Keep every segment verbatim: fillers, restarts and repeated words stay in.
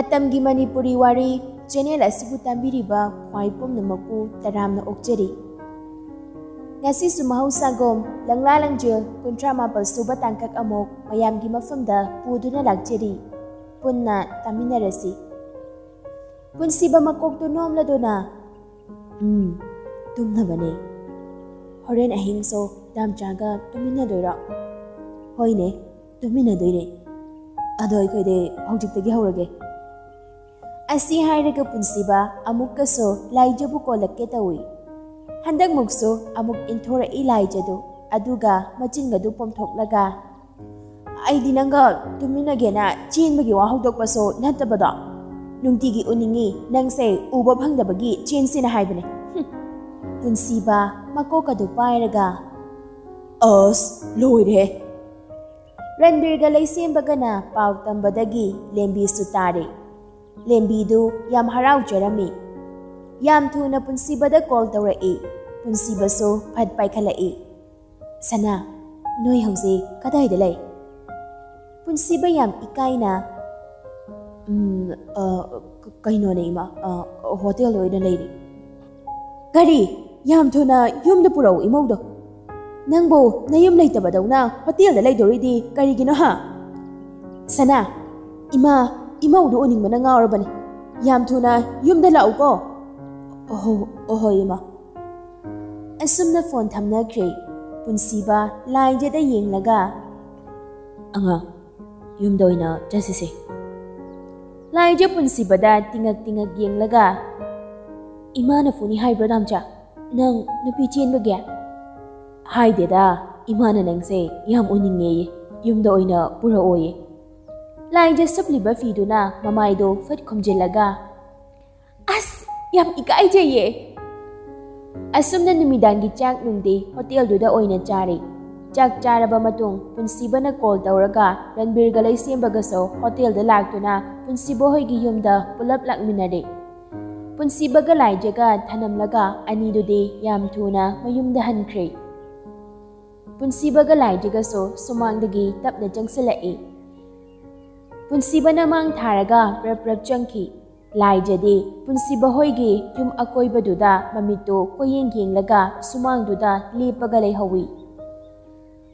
ꯃꯇꯝꯒꯤ ꯃꯅꯤꯄꯨꯔꯤ ꯋꯥꯔꯤ ꯆꯦꯅꯦꯜ ꯑꯁꯤꯕꯨ ꯇꯥꯕꯤꯔꯤꯕ ꯈ꯭ꯋꯥꯏ ꯄꯨꯝꯅꯃꯛꯄꯨ ꯇꯔꯥꯝꯅ ꯑꯣꯛꯆꯔꯤ꯫ ꯉꯁꯤꯁꯨ ꯃꯍꯧꯁꯥꯒꯨꯝ ꯂꯪꯂꯥ ꯂꯪꯖꯦꯜ ꯀꯨꯟꯊ꯭ꯔꯥ ꯃꯥꯄꯜ ꯁꯨꯕ ꯇꯥꯡꯀꯛ ꯑꯃꯨꯛ ꯃꯌꯥꯝꯒꯤ ꯃꯐꯝꯗ ꯄꯨꯗꯨꯅ ꯂꯥꯛꯆꯔꯤ꯫ ꯄꯨꯟꯅ ꯇꯥꯃꯤꯟꯅꯔꯁꯤ꯫ ꯄꯨꯟꯁꯤꯕ ꯃꯀꯣꯛꯇꯨ ꯅꯣꯝꯂꯗꯨꯅ, "ꯎꯝ, ꯇꯨꯝꯅꯕꯅꯦ꯫ ꯍꯣꯔꯦꯟ ꯑꯍꯤꯡꯁꯨ ꯗꯥꯝꯆꯥꯒ ꯇꯨꯝꯃꯤꯟꯅꯗꯣꯏꯔꯣ?" "ꯍꯣꯏꯅꯦ, ꯇꯨꯝꯃꯤꯟꯅꯗꯣꯏꯅꯦ꯫ ꯑꯗꯣ ꯑꯩꯈꯣꯏꯗꯤ ꯍꯧꯖꯤꯛꯇꯒꯤ ꯍꯧꯔꯒꯦ꯫" ꯑꯁꯤ ꯍꯥꯏꯔꯒ ꯄꯨꯟꯁꯤꯕ ꯑꯃꯨꯛꯀꯁꯨ ꯂꯥꯏꯖꯕꯨ ꯀꯣꯜꯂꯛꯀꯦ ꯇꯧꯏ꯫ ꯍꯟꯗꯛꯃꯨꯛꯁꯨ ꯑꯃꯨꯛ ꯏꯟꯊꯣꯔꯛꯏ ꯂꯥꯏꯖꯗꯨ, ꯑꯗꯨꯒ ꯃꯆꯤꯟꯒꯗꯨ ꯄꯣꯝꯊꯣꯛꯂꯒ, "ꯑꯩꯗꯤ ꯅꯪꯒ ꯇꯨꯝꯃꯤꯟꯅꯒꯦꯅ ꯆꯦꯟꯕꯒꯤ ꯋꯥ ꯍꯧꯗꯣꯛꯄꯁꯨ ꯅꯠꯇꯕꯗꯣ꯫ ꯅꯨꯡꯇꯤꯒꯤ ꯎꯅꯤꯡꯉꯤ, ꯅꯪꯁꯦ ꯎꯕ ꯐꯪꯗꯕꯒꯤ ꯆꯦꯟꯁꯤꯅ ꯍꯥꯏꯕꯅꯦ꯫" ꯍꯨꯝ꯫ ꯄꯨꯟꯁꯤꯕ ꯃꯀꯣꯛ ꯑꯗꯨ ꯄꯥꯏꯔꯒ, "ꯑꯁ, ꯂꯣꯏꯔꯦ!" ꯔꯟꯕꯤꯔꯒ ꯂꯩꯁꯦꯝꯕꯒꯅ ꯄꯥꯎ ꯇꯝꯕꯗꯒꯤ ꯂꯦꯝꯕꯤꯁꯨ ꯇꯥꯔꯦ꯫ ꯂꯦꯝꯕꯤꯗꯨ ꯌꯥꯝ ꯍꯔꯥꯎꯖꯔꯝꯃꯤ꯫ ꯌꯥꯝ ꯊꯨꯅ ꯄꯨꯟꯁꯤꯕꯗ ꯀꯣꯜ ꯇꯧꯔꯛꯏ꯫ ꯄꯨꯟꯁꯤꯕꯁꯨ ꯐꯠ ꯄꯥꯏꯈꯠꯂꯛꯏ꯫ "ꯁꯅꯥ, ꯅꯣꯏ ꯍꯧꯖꯤꯛ ꯀꯗꯥꯏꯗ ꯂꯩ?" ꯄꯨꯟꯁꯤꯕ ꯌꯥꯝ ꯏꯀꯥꯏꯅ, "ꯎꯝ, ꯑ, ꯀ-, ꯀꯩꯅꯣꯅꯦ ꯏꯃꯥ, ꯑ, ꯍꯣꯇꯦꯜꯗ ꯑꯣꯏꯅ ꯂꯩꯔꯤ꯫" "ꯀꯔꯤ? ꯌꯥꯝ ꯊꯨꯅ ꯌꯨꯝꯗ ꯄꯨꯔꯛꯎ ꯏꯃꯧꯗꯣ꯫ ꯅꯪꯕꯨ ꯅꯌꯨꯝ ꯂꯩꯇꯕꯗꯧꯅ ꯍꯣꯇꯦꯜꯗ ꯂꯩꯗꯧꯔꯤꯗꯤ ꯀꯔꯤꯒꯤꯅꯣ ꯍꯥ? ꯁꯅꯥ, ꯏꯃꯥ, ꯏꯃꯧꯗꯨ ꯎꯅꯤꯡꯕꯅ ꯉꯥꯎꯔꯕꯅꯤ꯫ ꯌꯥꯝ ꯊꯨꯅ ꯌꯨꯝꯗ ꯂꯥꯛꯎꯀꯣ꯫" "ꯑꯣꯍꯣ, ꯑꯣꯍꯣꯏ ꯏꯃꯥ꯫" ꯑꯁꯨꯝꯅ ꯐꯣꯟ ꯊꯝꯅꯈ꯭ꯔꯦ꯫ ꯄꯨꯟꯁꯤꯕ ꯂꯥꯏꯖꯗ ꯌꯦꯡꯂꯒ, "ꯑꯉꯥꯡ, ꯌꯨꯝꯗ ꯑꯣꯏꯅ ꯆꯠꯁꯤꯁꯦ꯫" ꯂꯥꯏꯖ ꯄꯨꯟꯁꯤꯕꯗ ꯇꯤꯉꯛ ꯇꯤꯉꯛ ꯌꯦꯡꯂꯒ, "ꯏꯃꯥꯅ ꯐꯨꯅꯤ ꯍꯥꯏꯕ꯭ꯔꯣ ꯗꯥꯝꯆꯥ? ꯅꯪ ꯅꯨꯄꯤ ꯆꯦꯟꯕꯒꯤ?" "ꯍꯥꯏꯗꯦꯗ, ꯏꯃꯥꯅ ꯅꯪꯁꯦ ꯌꯥꯝ ꯎꯅꯤꯡꯉꯦꯌꯦ, ꯌꯨꯝꯗ ꯑꯣꯏꯅ ꯄꯨꯔꯛꯑꯣꯌꯦ꯫" ꯂꯥꯏꯖ ꯁꯨꯞꯂꯤꯕ ꯐꯤꯗꯨꯅ ꯃꯃꯥꯏꯗꯣ ꯐꯠ ꯈꯨꯝꯖꯤꯜꯂꯒ, "ꯑꯁ, ꯌꯥꯝ ꯏꯀꯥꯏꯖꯩꯌꯦ꯫" ꯑꯁꯨꯝꯅ ꯅꯨꯃꯤꯗꯥꯡꯒꯤ ꯆꯥꯛ ꯅꯨꯡꯗꯤ ꯍꯣꯇꯦꯜꯗꯨꯗ ꯑꯣꯏꯅ ꯆꯥꯔꯦ꯫ ꯆꯥꯛ ꯆꯥꯔꯕ ꯃꯇꯨꯡ ꯄꯨꯟꯁꯤꯕꯅ ꯀꯣꯜ ꯇꯧꯔꯒ ꯔꯟꯕꯤꯔꯒ ꯂꯩꯁꯦꯝꯕꯒꯁꯨ ꯍꯣꯇꯦꯜꯗ ꯂꯥꯛꯇꯨꯅ ꯄꯨꯟꯁꯤꯕ ꯍꯣꯏꯒꯤ ꯌꯨꯝꯗ ꯄꯨꯂꯞ ꯂꯥꯛꯃꯤꯟꯅꯔꯦ꯫ ꯄꯨꯟꯁꯤꯕꯒ ꯂꯥꯏꯖꯒ ꯊꯅꯝꯂꯒ ꯑꯅꯤꯗꯨꯗꯤ ꯌꯥꯝ ꯊꯨꯅ ꯃꯌꯨꯝꯗ ꯍꯟꯈ꯭ꯔꯦ꯫ ꯄꯨꯟꯁꯤꯕꯒ ꯂꯥꯏꯖꯒꯁꯨ ꯁꯨꯃꯥꯡꯗꯒꯤ ꯇꯞꯅ ꯆꯪꯁꯤꯜꯂꯛꯏ꯫ ꯄꯨꯟꯁꯤꯕꯅ ꯃꯥꯡ ꯊꯥꯔꯒ ꯄ꯭ꯔꯞ ꯄ꯭ꯔꯞ ꯆꯪꯈꯤ꯫ ꯂꯥꯏꯖꯗꯤ ꯄꯨꯟꯁꯤꯕ ꯍꯣꯏꯒꯤ ꯌꯨꯝ ꯑꯀꯣꯏꯕꯗꯨꯗ ꯃꯃꯤꯠꯇꯨ ꯀꯣꯏꯌꯦꯡ ꯌꯦꯡꯂꯒ ꯁꯨꯃꯥꯡꯗꯨꯗ ꯂꯦꯞꯄꯒ ꯂꯩꯍꯧꯏ꯫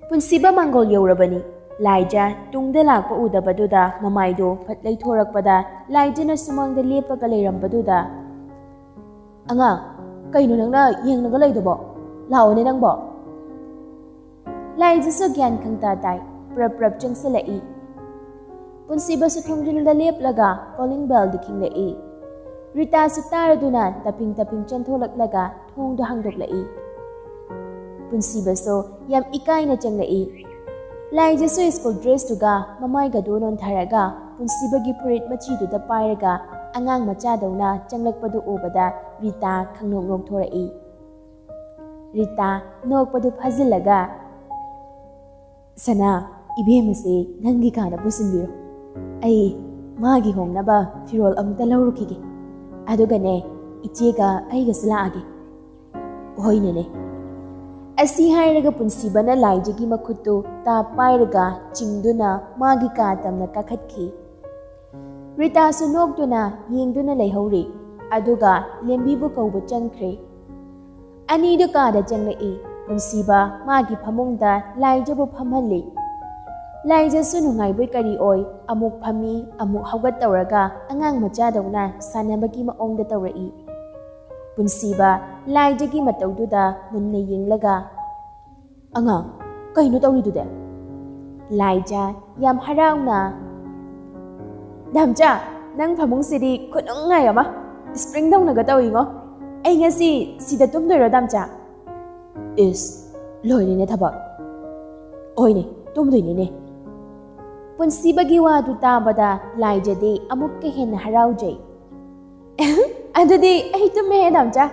ꯄꯨꯟꯁꯤꯕ ꯃꯥꯡꯒꯣꯜ ꯌꯧꯔꯕꯅꯤ꯫ ꯂꯥꯏꯖ ꯇꯨꯡꯗ ꯂꯥꯛꯄ ꯎꯗꯕꯗꯨꯗ ꯃꯃꯥꯏꯗꯣ ꯐꯠ ꯂꯩꯊꯣꯔꯛꯄꯗ ꯂꯥꯏꯖꯅ ꯁꯨꯃꯥꯡꯗ ꯂꯦꯞꯄꯒ ꯂꯩꯔꯝꯕꯗꯨꯗ, "ꯑꯉꯥꯡ, ꯀꯩꯅꯣ ꯅꯪꯅ ꯌꯦꯡꯂꯒ ꯂꯩꯗꯨꯕꯣ? ꯂꯥꯛꯑꯣꯅꯦ ꯅꯪꯕꯣ?" ꯂꯥꯏꯖꯁꯨ ꯒ꯭ꯌꯥꯟ ꯈꯪꯇꯥ ꯇꯥꯏ, ꯄ꯭ꯔꯞ ꯄ꯭ꯔꯞ ꯆꯪꯁꯤꯜꯂꯛꯏ꯫ ꯄꯨꯟꯁꯤꯕꯁꯨ ꯊꯣꯡꯖꯤꯜꯗ ꯂꯦꯞꯂꯒ ꯀꯣꯂꯤꯡ ꯕꯦꯜꯗꯨ ꯈꯤꯡꯂꯛꯏ꯫ ꯔꯤꯇꯥꯁꯨ ꯇꯥꯔꯗꯨꯅ ꯇꯞꯄꯤꯡ ꯇꯞꯄꯤꯡ ꯆꯦꯟꯊꯣꯛꯂꯛꯂꯒ ꯊꯣꯡꯗꯨ ꯍꯥꯡꯗꯣꯛꯂꯛꯏ꯫ ꯄꯨꯟꯁꯤꯕꯁꯨ ꯌꯥꯝ ꯏꯀꯥꯏꯅ ꯆꯪꯂꯛꯏ꯫ ꯂꯥꯏꯖꯁꯨ ꯁ꯭ꯀꯨꯜ ꯗ꯭ꯔꯦꯁꯇꯨꯒ ꯃꯃꯥꯏꯒꯗꯨ ꯅꯣꯟꯊꯔꯒ ꯄꯨꯟꯁꯤꯕꯒꯤ ꯐꯨꯔꯤꯠ ꯃꯆꯤꯗꯨꯗ ꯄꯥꯏꯔꯒ ꯑꯉꯥꯡ ꯃꯆꯥꯗꯧꯅ ꯆꯪꯂꯛꯄꯗꯨ ꯎꯕꯗ ꯔꯤꯇꯥ ꯈꯪꯅꯣꯛ ꯅꯣꯛꯊꯣꯔꯛꯏ꯫ ꯔꯤꯇꯥ ꯅꯣꯛꯄꯗꯨ ꯐꯥꯖꯤꯜꯂꯒ, "ꯁꯅꯥ, ꯏꯕꯦꯝꯃꯁꯦ ꯅꯪꯒꯤ ꯀꯥꯗ ꯄꯨꯁꯤꯟꯕꯤꯔꯣ꯫ ꯑꯩ ꯃꯥꯒꯤ ꯍꯣꯡꯅꯕ ꯐꯤꯔꯣꯜ ꯑꯃꯨꯛꯇ ꯂꯧꯔꯨꯈꯤꯒꯦ꯫ ꯑꯗꯨꯒꯅꯦ, ꯏꯆꯦꯒ ꯑꯩꯒꯁꯨ ꯂꯥꯛꯑꯒꯦ꯫" "ꯍꯣꯏ ꯅꯦꯅꯦ꯫" ꯑꯁꯤ ꯍꯥꯏꯔꯒ ꯄꯨꯟꯁꯤꯕꯅ ꯂꯥꯏꯖꯒꯤ ꯃꯈꯨꯠꯇꯨ ꯇꯥꯞ ꯄꯥꯏꯔꯒ ꯆꯤꯡꯗꯨꯅ ꯃꯥꯒꯤ ꯀꯥ ꯇꯝꯅ ꯀꯥꯈꯠꯈꯤ꯫ ꯔꯤꯇꯥꯁꯨ ꯅꯣꯛꯇꯨꯅ ꯌꯦꯡꯗꯨꯅ ꯂꯩꯍꯧꯔꯤ꯫ ꯑꯗꯨꯒ ꯂꯦꯝꯕꯤꯕꯨ ꯀꯧꯕ ꯆꯪꯈ꯭ꯔꯦ꯫ ꯑꯅꯤꯗꯨ ꯀꯥꯗ ꯆꯪꯂꯛꯏ꯫ ꯄꯨꯟꯁꯤꯕ ꯃꯥꯒꯤ ꯐꯃꯨꯡꯗ ꯂꯥꯏꯖꯕꯨ ꯐꯝꯍꯜꯂꯤ꯫ ꯂꯥꯏꯖꯁꯨ ꯅꯨꯡꯉꯥꯏꯕꯣꯏ ꯀꯔꯤ ꯑꯣꯏ, ꯑꯃꯨꯛ ꯐꯝꯃꯤ, ꯑꯃꯨꯛ ꯍꯧꯒꯠ ꯇꯧꯔꯒ ꯑꯉꯥꯡ ꯃꯆꯥꯗꯧꯅ ꯁꯥꯟꯅꯕꯒꯤ ꯃꯑꯣꯡꯗ ꯇꯧꯔꯛꯏ꯫ ꯄꯨꯟꯁꯤꯕ ꯂꯥꯏꯖꯒꯤ ꯃꯇꯧꯗꯨꯗ ꯃꯨꯟꯅ ꯌꯦꯡꯂꯒ, "ꯑꯉꯥꯡ, ꯀꯩꯅꯣ ꯇꯧꯔꯤꯗꯨꯗꯤ?" ꯂꯥꯏꯖ ꯌꯥꯝ ꯍꯔꯥꯎꯅ, "ꯗꯥꯝꯆꯥ, ꯅꯪ ꯐꯃꯨꯡꯁꯤꯗꯤ ꯈꯨꯅꯨꯡꯉꯥꯏ ꯑꯃ, ꯁ꯭ꯄ꯭ꯔꯤꯡ ꯇꯧꯅꯒ ꯇꯧꯏꯉꯣ꯫ ꯑꯩ ꯉꯁꯤ ꯁꯤꯗ ꯇꯨꯝꯗꯣꯏꯔꯣ, ꯗꯥꯝꯆꯥ?" "ꯏꯁ, ꯂꯣꯏꯔꯦꯅꯦ ꯊꯕꯛ꯫ ꯍꯣꯏꯅꯦ, ꯇꯨꯝꯗꯣꯏꯅꯤꯅꯦ꯫" ꯄꯨꯟꯁꯤꯕꯒꯤ ꯋꯥꯗꯨ ꯇꯥꯕꯗ ꯂꯥꯏꯖꯗꯤ ꯑꯃꯨꯛꯀ ꯍꯦꯟꯅ ꯍꯔꯥꯎꯖꯩ꯫ "ꯑꯗꯨꯗꯤ ꯑꯩ ꯇꯨꯝꯃꯦ, ꯗꯥꯝꯆꯥ꯫"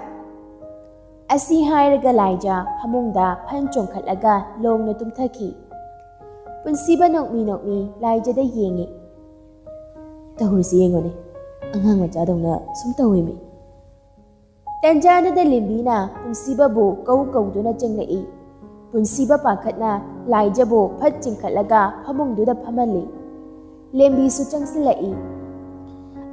ꯑꯁꯤ ꯍꯥꯏꯔꯒ ꯂꯥꯏꯖ ꯐꯃꯨꯡꯗ ꯐꯟ ꯆꯣꯡꯈꯠꯂꯒ ꯂꯣꯡꯅ ꯇꯨꯝꯊꯈꯤ꯫ ꯄꯨꯟꯁꯤꯕ ꯅꯣꯛꯃꯤ ꯅꯣꯛꯃꯤ ꯂꯥꯏꯖꯗ ꯌꯦꯡꯉꯤ꯫ "ꯇꯧꯔꯤꯁꯤ ꯌꯦꯡꯉꯨꯅꯦ, ꯑꯉꯥꯡ ꯃꯆꯥꯗꯧꯅ ꯁꯨꯝ ꯇꯧꯏꯃꯤ꯫" ꯇꯟꯖꯥꯗꯨꯗ ꯂꯦꯝꯕꯤꯅ ꯄꯨꯟꯁꯤꯕꯕꯨ ꯀꯧ ꯀꯧꯗꯨꯅ ꯆꯪꯂꯛꯏ꯫ ꯄꯨꯟꯁꯤꯕ ꯄꯥꯈꯠꯅ ꯂꯥꯏꯖꯕꯨ ꯐꯠ ꯆꯤꯡꯈꯠꯂꯒ ꯐꯃꯨꯡꯗꯨꯗ ꯐꯝꯍꯜꯂꯤ꯫ ꯂꯦꯝꯕꯤꯁꯨ ꯆꯪꯁꯤꯜꯂꯛꯏ꯫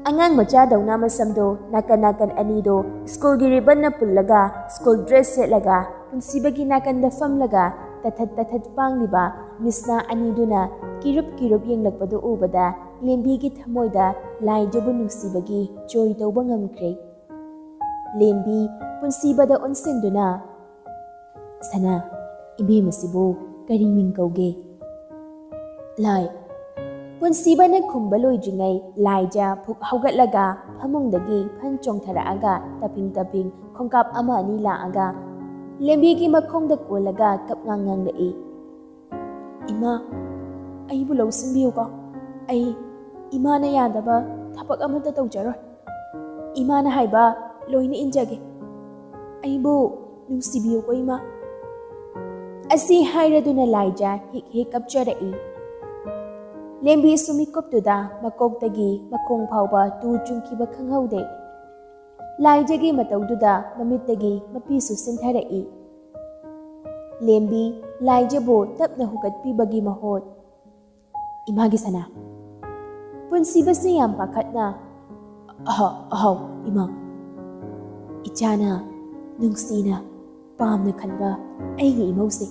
ꯑꯉꯥꯡ ꯃꯆꯥꯗꯧꯅ ꯃꯁꯝꯗꯣ ꯅꯥꯀꯟ ꯅꯥꯀꯟ ꯑꯅꯤꯗꯣ ꯁ꯭ꯀꯨꯜꯒꯤ ꯔꯤꯕꯟꯅ ꯄꯨꯜꯂꯒ ꯁ꯭ꯀꯨꯜ ꯗ꯭ꯔꯦꯁ ꯁꯦꯠꯂꯒ ꯄꯨꯟꯁꯤꯕꯒꯤ ꯅꯥꯀꯟꯗ ꯐꯝꯂꯒ ꯇꯊꯠ ꯇꯊꯠ ꯄꯥꯡꯂꯤꯕ ꯃꯤꯁꯅꯥ ꯑꯅꯤꯗꯨꯅ ꯀꯤꯔꯨꯞ ꯀꯤꯔꯨꯞ ꯌꯦꯡꯂꯛꯄꯗꯨ ꯎꯕꯗ ꯂꯦꯝꯕꯤꯒꯤ ꯊꯃꯣꯏꯗ ꯂꯥꯏꯖꯕꯨ ꯅꯨꯡꯁꯤꯕꯒꯤ ꯖꯣꯏ ꯇꯧꯕ ꯉꯝꯈ꯭ꯔꯦ꯫ ꯂꯦꯝꯕꯤ ꯄꯨꯟꯁꯤꯕꯗ ꯑꯣꯟꯁꯤꯟꯗꯨꯅ, "ꯁꯅꯥ, ꯏꯕꯦꯝꯃꯁꯤꯕꯨ ꯀꯔꯤ ꯃꯤꯡ ꯀꯧꯒꯦ?" ꯂꯥꯏ꯫ ꯄꯨꯟꯁꯤꯕꯅ ꯈꯨꯝꯕ ꯂꯣꯏꯗ꯭ꯔꯤꯉꯩ ꯂꯥꯏꯖ ꯐꯨꯛ ꯍꯧꯒꯠꯂꯒ ꯐꯃꯨꯡꯗꯒꯤ ꯐꯟ ꯆꯣꯡꯊꯔꯛꯑꯒ ꯇꯞꯐꯤꯡ ꯇꯞꯐꯤꯡ ꯈꯣꯡꯀꯥꯞ ꯑꯃ ꯑꯅꯤ ꯂꯥꯛꯑꯒ ꯂꯦꯝꯕꯤꯒꯤ ꯃꯈꯣꯡꯗ ꯀꯣꯜꯂꯒ ꯀꯞ ꯉꯥꯡ ꯉꯥꯡꯂꯛꯏ꯫ "ꯏꯃꯥ, ꯑꯩꯕꯨ ꯂꯧꯁꯤꯟꯕꯤꯌꯨꯀꯣ꯫ ꯑꯩ ꯏꯃꯥꯅ ꯌꯥꯗꯕ ꯊꯕꯛ ꯑꯃꯠꯇ ꯇꯧꯖꯔꯣꯏ꯫ ꯏꯃꯥꯅ ꯍꯥꯏꯕ ꯂꯣꯏꯅ ꯏꯟꯖꯒꯦ꯫ ꯑꯩꯕꯨ ꯅꯨꯡꯁꯤꯕꯤꯌꯨꯀꯣ ꯏꯃꯥ꯫" ꯑꯁꯤ ꯍꯥꯏꯔꯗꯨꯅ ꯂꯥꯏꯖ ꯍꯤꯛ ꯍꯤꯛ ꯀꯞꯆꯔꯛꯏ꯫ ꯂꯦꯝꯕꯤꯁꯨ ꯃꯤꯀꯨꯞꯇꯨꯗ ꯃꯀꯣꯛꯇꯒꯤ ꯃꯈꯣꯡ ꯐꯥꯎꯕ ꯇꯨ ꯆꯨꯡꯈꯤꯕ ꯈꯪꯍꯧꯗꯦ꯫ ꯂꯥꯏꯖꯒꯤ ꯃꯇꯧꯗꯨꯗ ꯃꯃꯤꯠꯇꯒꯤ ꯃꯄꯤꯁꯨ ꯁꯤꯟꯊꯔꯛꯏ꯫ ꯂꯦꯝꯕꯤ ꯂꯥꯏꯖꯕꯨ ꯇꯞꯅ ꯍꯨꯒꯠꯄꯤꯕꯒꯤ ꯃꯍꯨꯠ, "ꯏꯃꯥꯒꯤ ꯁꯅꯥ꯫" ꯄꯨꯟꯁꯤꯕꯁꯨ ꯌꯥꯝ ꯄꯥꯈꯠꯅ, "ꯑꯍꯥꯎ, ꯑꯍꯥꯎ, ꯏꯃꯥ꯫ ꯏꯆꯥꯅ ꯅꯨꯡꯁꯤꯅ, ꯄꯥꯝꯅ ꯈꯟꯕ ꯑꯩꯒꯤ ꯏꯃꯧꯁꯦ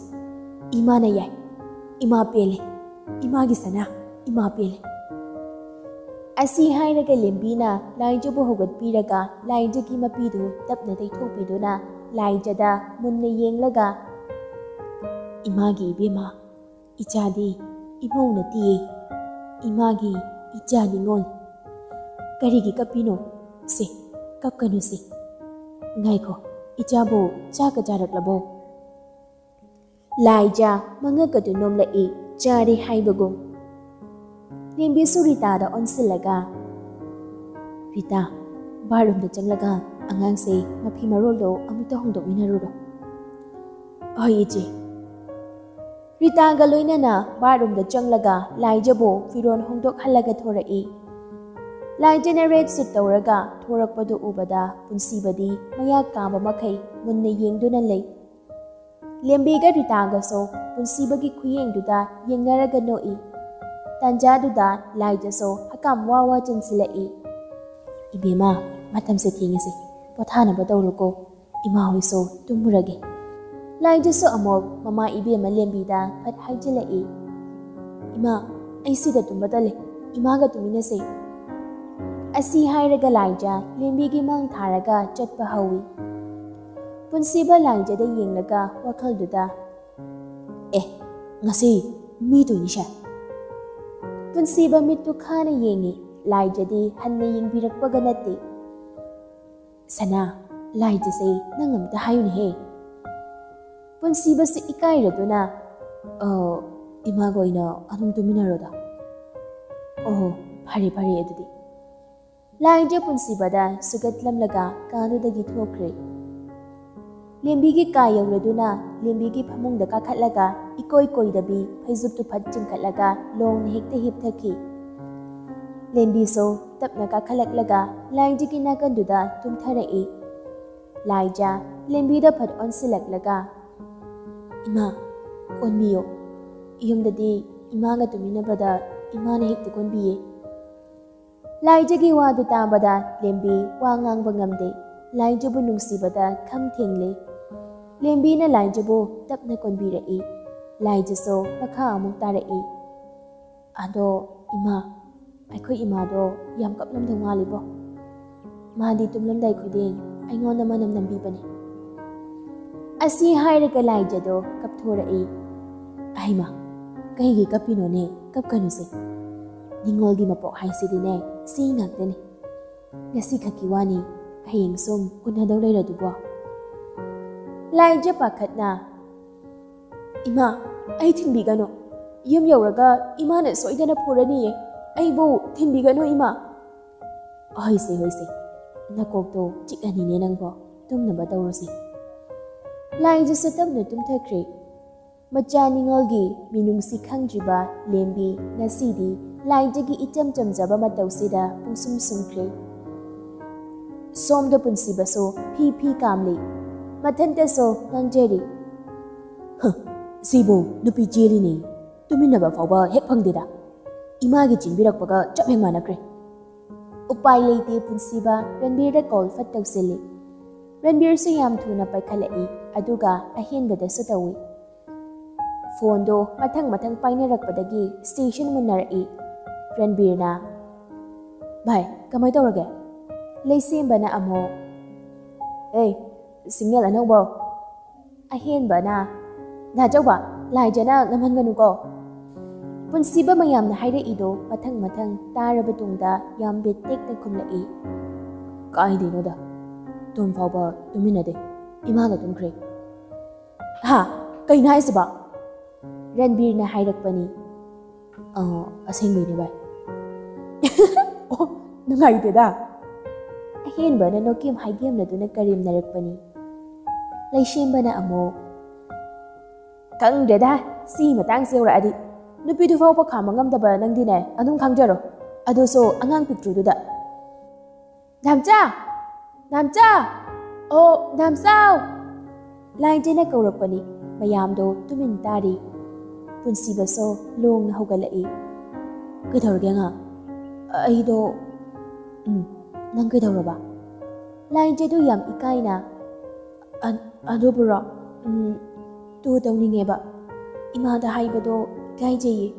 ꯏꯃꯥꯅ ꯌꯥꯏ꯫ ꯏꯃꯥ ꯄꯦꯜꯂꯦ꯫ ꯏꯃꯥꯒꯤ ꯁꯅꯥ, ꯏꯃꯥ ꯄꯦꯜꯂꯦ꯫" ꯑꯁꯤ ꯍꯥꯏꯔꯒ ꯂꯦꯝꯕꯤꯅ ꯂꯥꯏꯖꯕꯨ ꯍꯧꯒꯠꯄꯤꯔꯒ ꯂꯥꯏꯖꯒꯤ ꯃꯄꯤꯗꯨ ꯇꯞꯅ ꯇꯩꯊꯣꯛꯄꯤꯗꯨꯅ ꯂꯥꯏꯖꯗ ꯃꯨꯟꯅ ꯌꯦꯡꯂꯒ, "ꯏꯃꯥꯒꯤ ꯏꯕꯦꯝꯃ, ꯏꯆꯥꯗꯤ ꯏꯃꯧ ꯅꯠꯇꯤꯌꯦ, ꯏꯃꯥꯒꯤ ꯏꯆꯥ ꯅꯤꯉꯣꯜ꯫ ꯀꯔꯤꯒꯤ ꯀꯞꯄꯤꯅꯣ? ꯁꯦ, ꯀꯞꯀꯅꯨꯁꯦ꯫ ꯉꯥꯏꯈꯣ, ꯏꯆꯥꯕꯨ ꯆꯥꯛꯀ ꯆꯥꯔꯛꯂꯕꯣ?" ꯂꯥꯏꯖ ꯃꯉꯛꯀꯗꯨ ꯅꯣꯝꯂꯛꯏ, ꯆꯥꯔꯦ ꯍꯥꯏꯕꯒꯨꯝ꯫ ꯂꯦꯝꯕꯤꯁꯨ ꯔꯤꯇꯥꯗ ꯑꯣꯟꯁꯤꯜꯂꯒ, "ꯔꯤꯇꯥ, ꯕꯥꯠꯔꯨꯝꯗ ꯆꯪꯂꯒ ꯑꯉꯥꯡꯁꯦ ꯃꯐꯤ ꯃꯔꯣꯜꯗꯣ ꯑꯃꯨꯛꯇ ꯍꯣꯡꯗꯣꯛꯃꯤꯟꯅꯔꯨꯔꯣ꯫" "ꯍꯣꯏ, ꯏꯆꯦ꯫" ꯔꯤꯇꯥꯒ ꯂꯣꯏꯅꯅ ꯕꯥꯠꯔꯨꯝꯗ ꯆꯪꯂꯒ ꯂꯥꯏꯖꯕꯨ ꯐꯤꯔꯣꯜ ꯍꯣꯡꯗꯣꯛꯍꯜꯂꯒ ꯊꯣꯔꯛꯏ꯫ ꯂꯥꯏꯖꯅ ꯔꯦꯗ ꯁꯨꯠ ꯇꯧꯔꯒ ꯊꯣꯔꯛꯄꯗꯨ ꯎꯕꯗ ꯄꯨꯟꯁꯤꯕꯗꯤ ꯃꯌꯥ ꯀꯥꯕ ꯃꯈꯩ ꯃꯨꯟꯅ ꯌꯦꯡꯗꯨꯅ ꯂꯩ꯫ ꯂꯦꯝꯕꯤꯒ ꯔꯤꯇꯥꯒꯁꯨ ꯄꯨꯟꯁꯤꯕꯒꯤ ꯈꯨꯌꯦꯡꯗꯨꯗ ꯌꯦꯡꯅꯔꯒ ꯅꯣꯛꯏ꯫ ꯇꯥꯟꯖꯥꯗꯨꯗ ꯂꯥꯏꯖꯁꯨ ꯍꯀꯥꯝ ꯋꯥ ꯋꯥ ꯆꯟꯁꯤꯜꯂꯛꯏ꯫ "ꯏꯕꯦꯝꯃ, ꯃꯇꯝꯁꯦ ꯊꯦꯡꯉꯤꯁꯦ, ꯄꯣꯊꯥꯅꯕ ꯇꯧꯔꯣꯀꯣ, ꯏꯃꯥ ꯍꯣꯏꯁꯨ ꯇꯨꯝꯃꯨꯔꯒꯦ꯫" ꯂꯥꯏꯖꯁꯨ ꯑꯃꯨꯛ ꯃꯃꯥ ꯏꯕꯦꯝꯃ ꯂꯦꯝꯕꯤꯗ ꯐꯠ ꯍꯥꯏꯖꯤꯜꯂꯛꯏ꯫ "ꯏꯃꯥ, ꯑꯩ ꯁꯤꯗ ꯇꯨꯝꯕ ꯇꯜꯂꯦ, ꯏꯃꯥꯒ ꯇꯨꯃꯤꯟꯅꯁꯦ꯫" ꯑꯁꯤ ꯍꯥꯏꯔꯒ ꯂꯥꯏꯖ ꯂꯦꯝꯕꯤꯒꯤ ꯃꯥꯡ ꯊꯥꯔꯒ ꯆꯠꯄ ꯍꯧꯏ꯫ ꯄꯨꯟꯁꯤꯕ ꯂꯥꯏꯖꯗ ꯌꯦꯡꯂꯒ ꯋꯥꯈꯜꯗꯨꯗ, "ꯑꯦ, ꯉꯁꯤ ꯃꯤ ꯇꯣꯏꯅꯤꯁꯦ꯫" ꯄꯨꯟꯁꯤꯕ ꯃꯤꯠꯇꯨ ꯈꯥꯅ ꯌꯦꯡꯉꯤ, ꯂꯥꯏꯖꯗꯤ ꯍꯟꯅ ꯌꯦꯡꯕꯤꯔꯛꯄꯒ ꯅꯠꯇꯦ꯫ "ꯁꯅꯥ, ꯂꯥꯏꯖꯁꯦ ꯅꯪ ꯑꯝꯇ ꯍꯥꯏꯌꯨꯅꯦꯍꯦ꯫" ꯄꯨꯟꯁꯤꯕꯁꯨ ꯏꯀꯥꯏꯔꯗꯨꯅ, "ꯑ, ꯏꯃꯥꯒ ꯑꯣꯏꯅ ꯑꯗꯨꯝ ꯇꯨꯃꯤꯟꯅꯔꯣꯗ꯫" "ꯑꯣ, ꯐꯔꯦ ꯐꯔꯦ ꯑꯗꯨꯗꯤ꯫" ꯂꯥꯏꯖ ꯄꯨꯟꯁꯤꯕꯗ ꯁꯨꯒꯠꯂꯝꯂꯒ ꯀꯥꯗꯨꯗꯒꯤ ꯊꯣꯛꯈ꯭ꯔꯦ꯫ ꯂꯦꯝꯕꯤꯒꯤ ꯀꯥ ꯌꯧꯔꯗꯨꯅ ꯂꯦꯝꯕꯤꯒꯤ ꯐꯃꯨꯡꯗ ꯀꯥꯈꯠꯂꯒ ꯏꯀꯣꯏ ꯀꯣꯏꯗꯕꯤ ꯐꯩꯖꯨꯞꯇꯨ ꯐꯠ ꯆꯤꯡꯈꯠꯂꯒ ꯂꯣꯡꯅ ꯍꯦꯛꯇ ꯍꯤꯞꯊꯈꯤ꯫ ꯂꯦꯝꯕꯤꯁꯨ ꯇꯞꯅ ꯀꯥꯈꯠꯂꯛꯂꯒ ꯂꯥꯏꯖꯒꯤ ꯅꯥꯀꯟꯗꯨꯗ ꯇꯨꯝꯊꯔꯛꯏ꯫ ꯂꯥꯏꯖ ꯂꯦꯝꯕꯤꯗ ꯐꯠ ꯑꯣꯟꯁꯤꯜꯂꯛꯂꯒ, "ꯏꯃꯥ, ꯀꯣꯟꯕꯤꯌꯣ꯫ ꯌꯨꯝꯗꯗꯤ ꯏꯃꯥꯒ ꯇꯨꯃꯤꯟꯅꯕꯗ ꯏꯃꯥꯅ ꯍꯦꯛꯇ ꯀꯣꯟꯕꯤꯌꯦ꯫" ꯂꯥꯏꯖꯒꯤ ꯋꯥꯗꯨ ꯇꯥꯕꯗ ꯂꯦꯝꯕꯤ ꯋꯥ ꯉꯥꯡꯕ ꯉꯝꯗꯦ꯫ ꯂꯥꯏꯖꯕꯨ ꯅꯨꯡꯁꯤꯕꯗ ꯈꯝ ꯊꯦꯡꯂꯦ꯫ ꯂꯦꯝꯕꯤꯅ ꯂꯥꯏꯖꯕꯨ ꯇꯞꯅ ꯀꯣꯟꯕꯤꯔꯛꯏ꯫ ꯂꯥꯏꯖꯁꯨ ꯃꯈꯥ ꯑꯃꯨꯛ ꯇꯥꯔꯛꯏ꯫ "ꯑꯗꯣ ꯏꯃꯥ, ꯑꯩꯈꯣꯏ ꯏꯃꯥꯗꯣ ꯌꯥꯝ ꯀꯞꯂꯝꯗꯧ ꯃꯥꯜꯂꯤꯕꯣ꯫ ꯃꯥꯗꯤ ꯇꯨꯝꯂꯝꯗꯥꯏ ꯈꯨꯗꯤꯡ ꯑꯩꯉꯣꯟꯗ ꯃꯅꯝ ꯅꯝꯕꯤꯕꯅꯦ꯫" ꯑꯁꯤ ꯍꯥꯏꯔꯒ ꯂꯥꯏꯖꯗꯣ ꯀꯞꯊꯣꯔꯛꯏ꯫ "ꯑꯩꯃ, ꯀꯩꯒꯤ ꯀꯞꯄꯤꯅꯣꯅꯦ? ꯀꯞꯀꯅꯨꯁꯦ꯫ ꯅꯤꯉꯣꯜꯒꯤ ꯃꯄꯣꯛ ꯍꯥꯏꯁꯤꯗꯤꯅꯦ, ꯁꯤ ꯉꯥꯛꯇꯅꯤ꯫ ꯉꯁꯤꯈꯛꯀꯤ ꯋꯥꯅꯤ, ꯍꯌꯦꯡ ꯁꯨꯝ ꯎꯅꯗꯧ ꯂꯩꯔꯗꯨꯕꯣ?" ꯂꯥꯏꯖ ꯄꯥꯈꯠꯅ, "ꯏꯃꯥ, ꯑꯩ ꯊꯤꯟꯕꯤꯒꯅꯨ꯫ ꯌꯨꯝ ꯌꯧꯔꯒ ꯏꯃꯥꯅ ꯁꯣꯏꯗꯅ ꯐꯨꯔꯅꯤꯌꯦ꯫ ꯑꯩꯕꯨ ꯊꯤꯟꯕꯤꯒꯅꯨ, ꯏꯃꯥ꯫" "ꯍꯣꯏꯁꯦ, ꯍꯣꯏꯁꯦ, ꯅꯀꯣꯛꯇꯣ ꯆꯤꯛꯑꯅꯤꯅꯦ ꯅꯪꯕꯣ꯫ ꯇꯨꯝꯅꯕ ꯇꯧꯔꯣꯁꯦ꯫" ꯂꯥꯏꯖꯁꯨ ꯇꯞꯅ ꯇꯨꯝꯊꯈ꯭ꯔꯦ꯫ ꯃꯆꯥ ꯅꯤꯉꯣꯜꯒꯤ ꯃꯤꯅꯨꯡꯁꯤ ꯈꯪꯗ꯭ꯔꯤꯕ ꯂꯦꯝꯕꯤ ꯉꯁꯤꯗꯤ ꯂꯥꯏꯖꯒꯤ ꯏꯆꯝ ꯆꯝꯖꯕ ꯃꯇꯧꯁꯤꯗ ꯄꯨꯡꯁꯨꯝ ꯁꯨꯝꯈ꯭ꯔꯦ꯫ ꯁꯣꯝꯗ ꯄꯨꯟꯁꯤꯕꯁꯨ ꯐꯤ ꯐꯤ ꯀꯥꯝꯂꯤ꯫ ꯃꯊꯟꯇꯁꯨ ꯉꯥꯡꯖꯔꯤ꯫ "ꯍ, ꯁꯤꯕꯨ ꯅꯨꯄꯤ ꯆꯦꯜꯂꯤꯅꯦ꯫ ꯇꯨꯃꯤꯟꯅꯕ ꯐꯥꯎꯕ ꯍꯦꯛ ꯐꯪꯗꯦꯗ꯫ ꯏꯃꯥꯒꯤ ꯆꯤꯟꯕꯤꯔꯛꯄꯒ ꯆꯞ ꯍꯦꯛ ꯃꯥꯟꯅꯈ꯭ꯔꯦ꯫ ꯎꯄꯥꯏ ꯂꯩꯇꯦ ꯄꯨꯟꯁꯤꯕ ꯔꯟꯕꯤꯔꯗ ꯀꯣꯜ ꯐꯠ ꯇꯧꯁꯤꯜꯂꯤ꯫ ꯔꯟꯕꯤꯔꯁꯨ ꯌꯥꯝ ꯊꯨꯅ ꯄꯥꯏꯈꯠꯂꯛꯏ, ꯑꯗꯨꯒ ꯑꯍꯦꯟꯕꯗꯁꯨ ꯇꯧꯏ꯫ ꯐꯣꯟꯗꯣ ꯃꯊꯪ ꯃꯊꯪ ꯄꯥꯏꯅꯔꯛꯄꯗꯒꯤ ꯁ꯭ꯇꯦꯁꯟ ꯃꯨꯟꯅꯔꯛꯏ꯫ ꯔꯟꯕꯤꯔꯅ, "ꯚꯥꯏ, ꯀꯃꯥꯏ ꯇꯧꯔꯒꯦ?" ꯂꯩꯁꯦꯝꯕꯅ ꯑꯃꯨꯛ, "ꯑꯦ, ꯁꯤꯒꯅꯦꯜ ꯑꯅꯧꯕ?" ꯑꯍꯦꯟꯕꯅ, "ꯗꯥ ꯆꯧꯕ, ꯂꯥꯏꯖꯅ ꯉꯝꯍꯟꯒꯅꯨꯀꯣ꯫" ꯄꯨꯟꯁꯤꯕ ꯃꯌꯥꯝꯅ ꯍꯥꯏꯔꯛꯏꯗꯣ ꯃꯊꯪ ꯃꯊꯪ ꯇꯥꯔꯕ ꯇꯨꯡꯗ ꯌꯥꯝ ꯕꯤꯠ ꯇꯦꯛꯅ ꯈꯨꯝꯂꯛꯏ꯫ "ꯀꯥꯏꯗꯩꯅꯣꯗ, ꯇꯨꯝ ꯐꯥꯎꯕ ꯇꯨꯝꯃꯤꯟꯅꯗꯦ, ꯏꯃꯥꯒ ꯇꯨꯝꯈ꯭ꯔꯦ꯫" "ꯍꯥ? ꯀꯩꯅꯣ ꯍꯥꯏꯁꯤꯕꯣ?" ꯔꯟꯕꯤꯔꯅ ꯍꯥꯏꯔꯛꯄꯅꯤ꯫ "ꯑ, ꯑꯁꯦꯡꯕꯩꯅꯦ ꯚꯥꯏ꯫" "ꯑꯣ, ꯅꯨꯡꯉꯥꯏꯇꯦꯗ꯫" ꯑꯍꯦꯟꯕꯅ ꯅꯣꯀꯦꯝ ꯍꯥꯏꯒꯦꯝꯅꯗꯨꯅ ꯀꯔꯦꯝꯅꯔꯛꯄꯅꯤ꯫ ꯂꯩꯁꯦꯝꯕꯅ ꯑꯃꯨꯛ, "ꯈꯪꯗ꯭ꯔꯦꯗ, ꯁꯤ ꯃꯇꯥꯡꯁꯦ ꯌꯧꯔꯛꯑꯗꯤ꯫ ꯅꯨꯄꯤꯗꯨ ꯐꯥꯎꯕ ꯈꯥꯝꯕ ꯉꯝꯗꯕ ꯅꯪꯗꯤꯅꯦ, ꯑꯗꯨꯝ ꯈꯪꯖꯔꯣ꯫ ꯑꯗꯨꯁꯨ ꯑꯉꯥꯡ ꯄꯤꯛꯇ꯭ꯔꯨꯗꯨꯗ꯫" "ꯗꯥꯝꯆꯥ! ꯗꯥꯝꯆꯥ! ꯑꯣ, ꯗꯥꯝꯆꯥꯎ!" ꯂꯥꯏꯟꯖꯦꯅ ꯀꯧꯔꯛꯄꯅꯤ꯫ ꯃꯌꯥꯝꯗꯣ ꯇꯨꯃꯤꯟ ꯇꯥꯔꯤ꯫ ꯄꯨꯟꯁꯤꯕꯁꯨ ꯂꯣꯡꯅ ꯍꯧꯒꯠꯂꯛꯏ꯫ "ꯀꯩꯗꯧꯔꯒꯦ, ꯑꯉꯥꯡ?" "ꯑꯩꯗꯣ, ꯎꯝ, ꯅꯪ ꯀꯩꯗꯧꯔꯕ?" ꯂꯥꯏꯟꯖꯦꯗꯨ ꯌꯥꯝ ꯏꯀꯥꯏꯅ, "ꯑ-, ꯑꯗꯨꯕꯨꯔꯣ, ꯎꯝ, ꯇꯨ ꯇꯧꯅꯤꯡꯉꯦꯕ꯫ ꯏꯃꯥꯗ ꯍꯥꯏꯕꯗꯣ ꯏꯀꯥꯏꯖꯩꯌꯦ꯫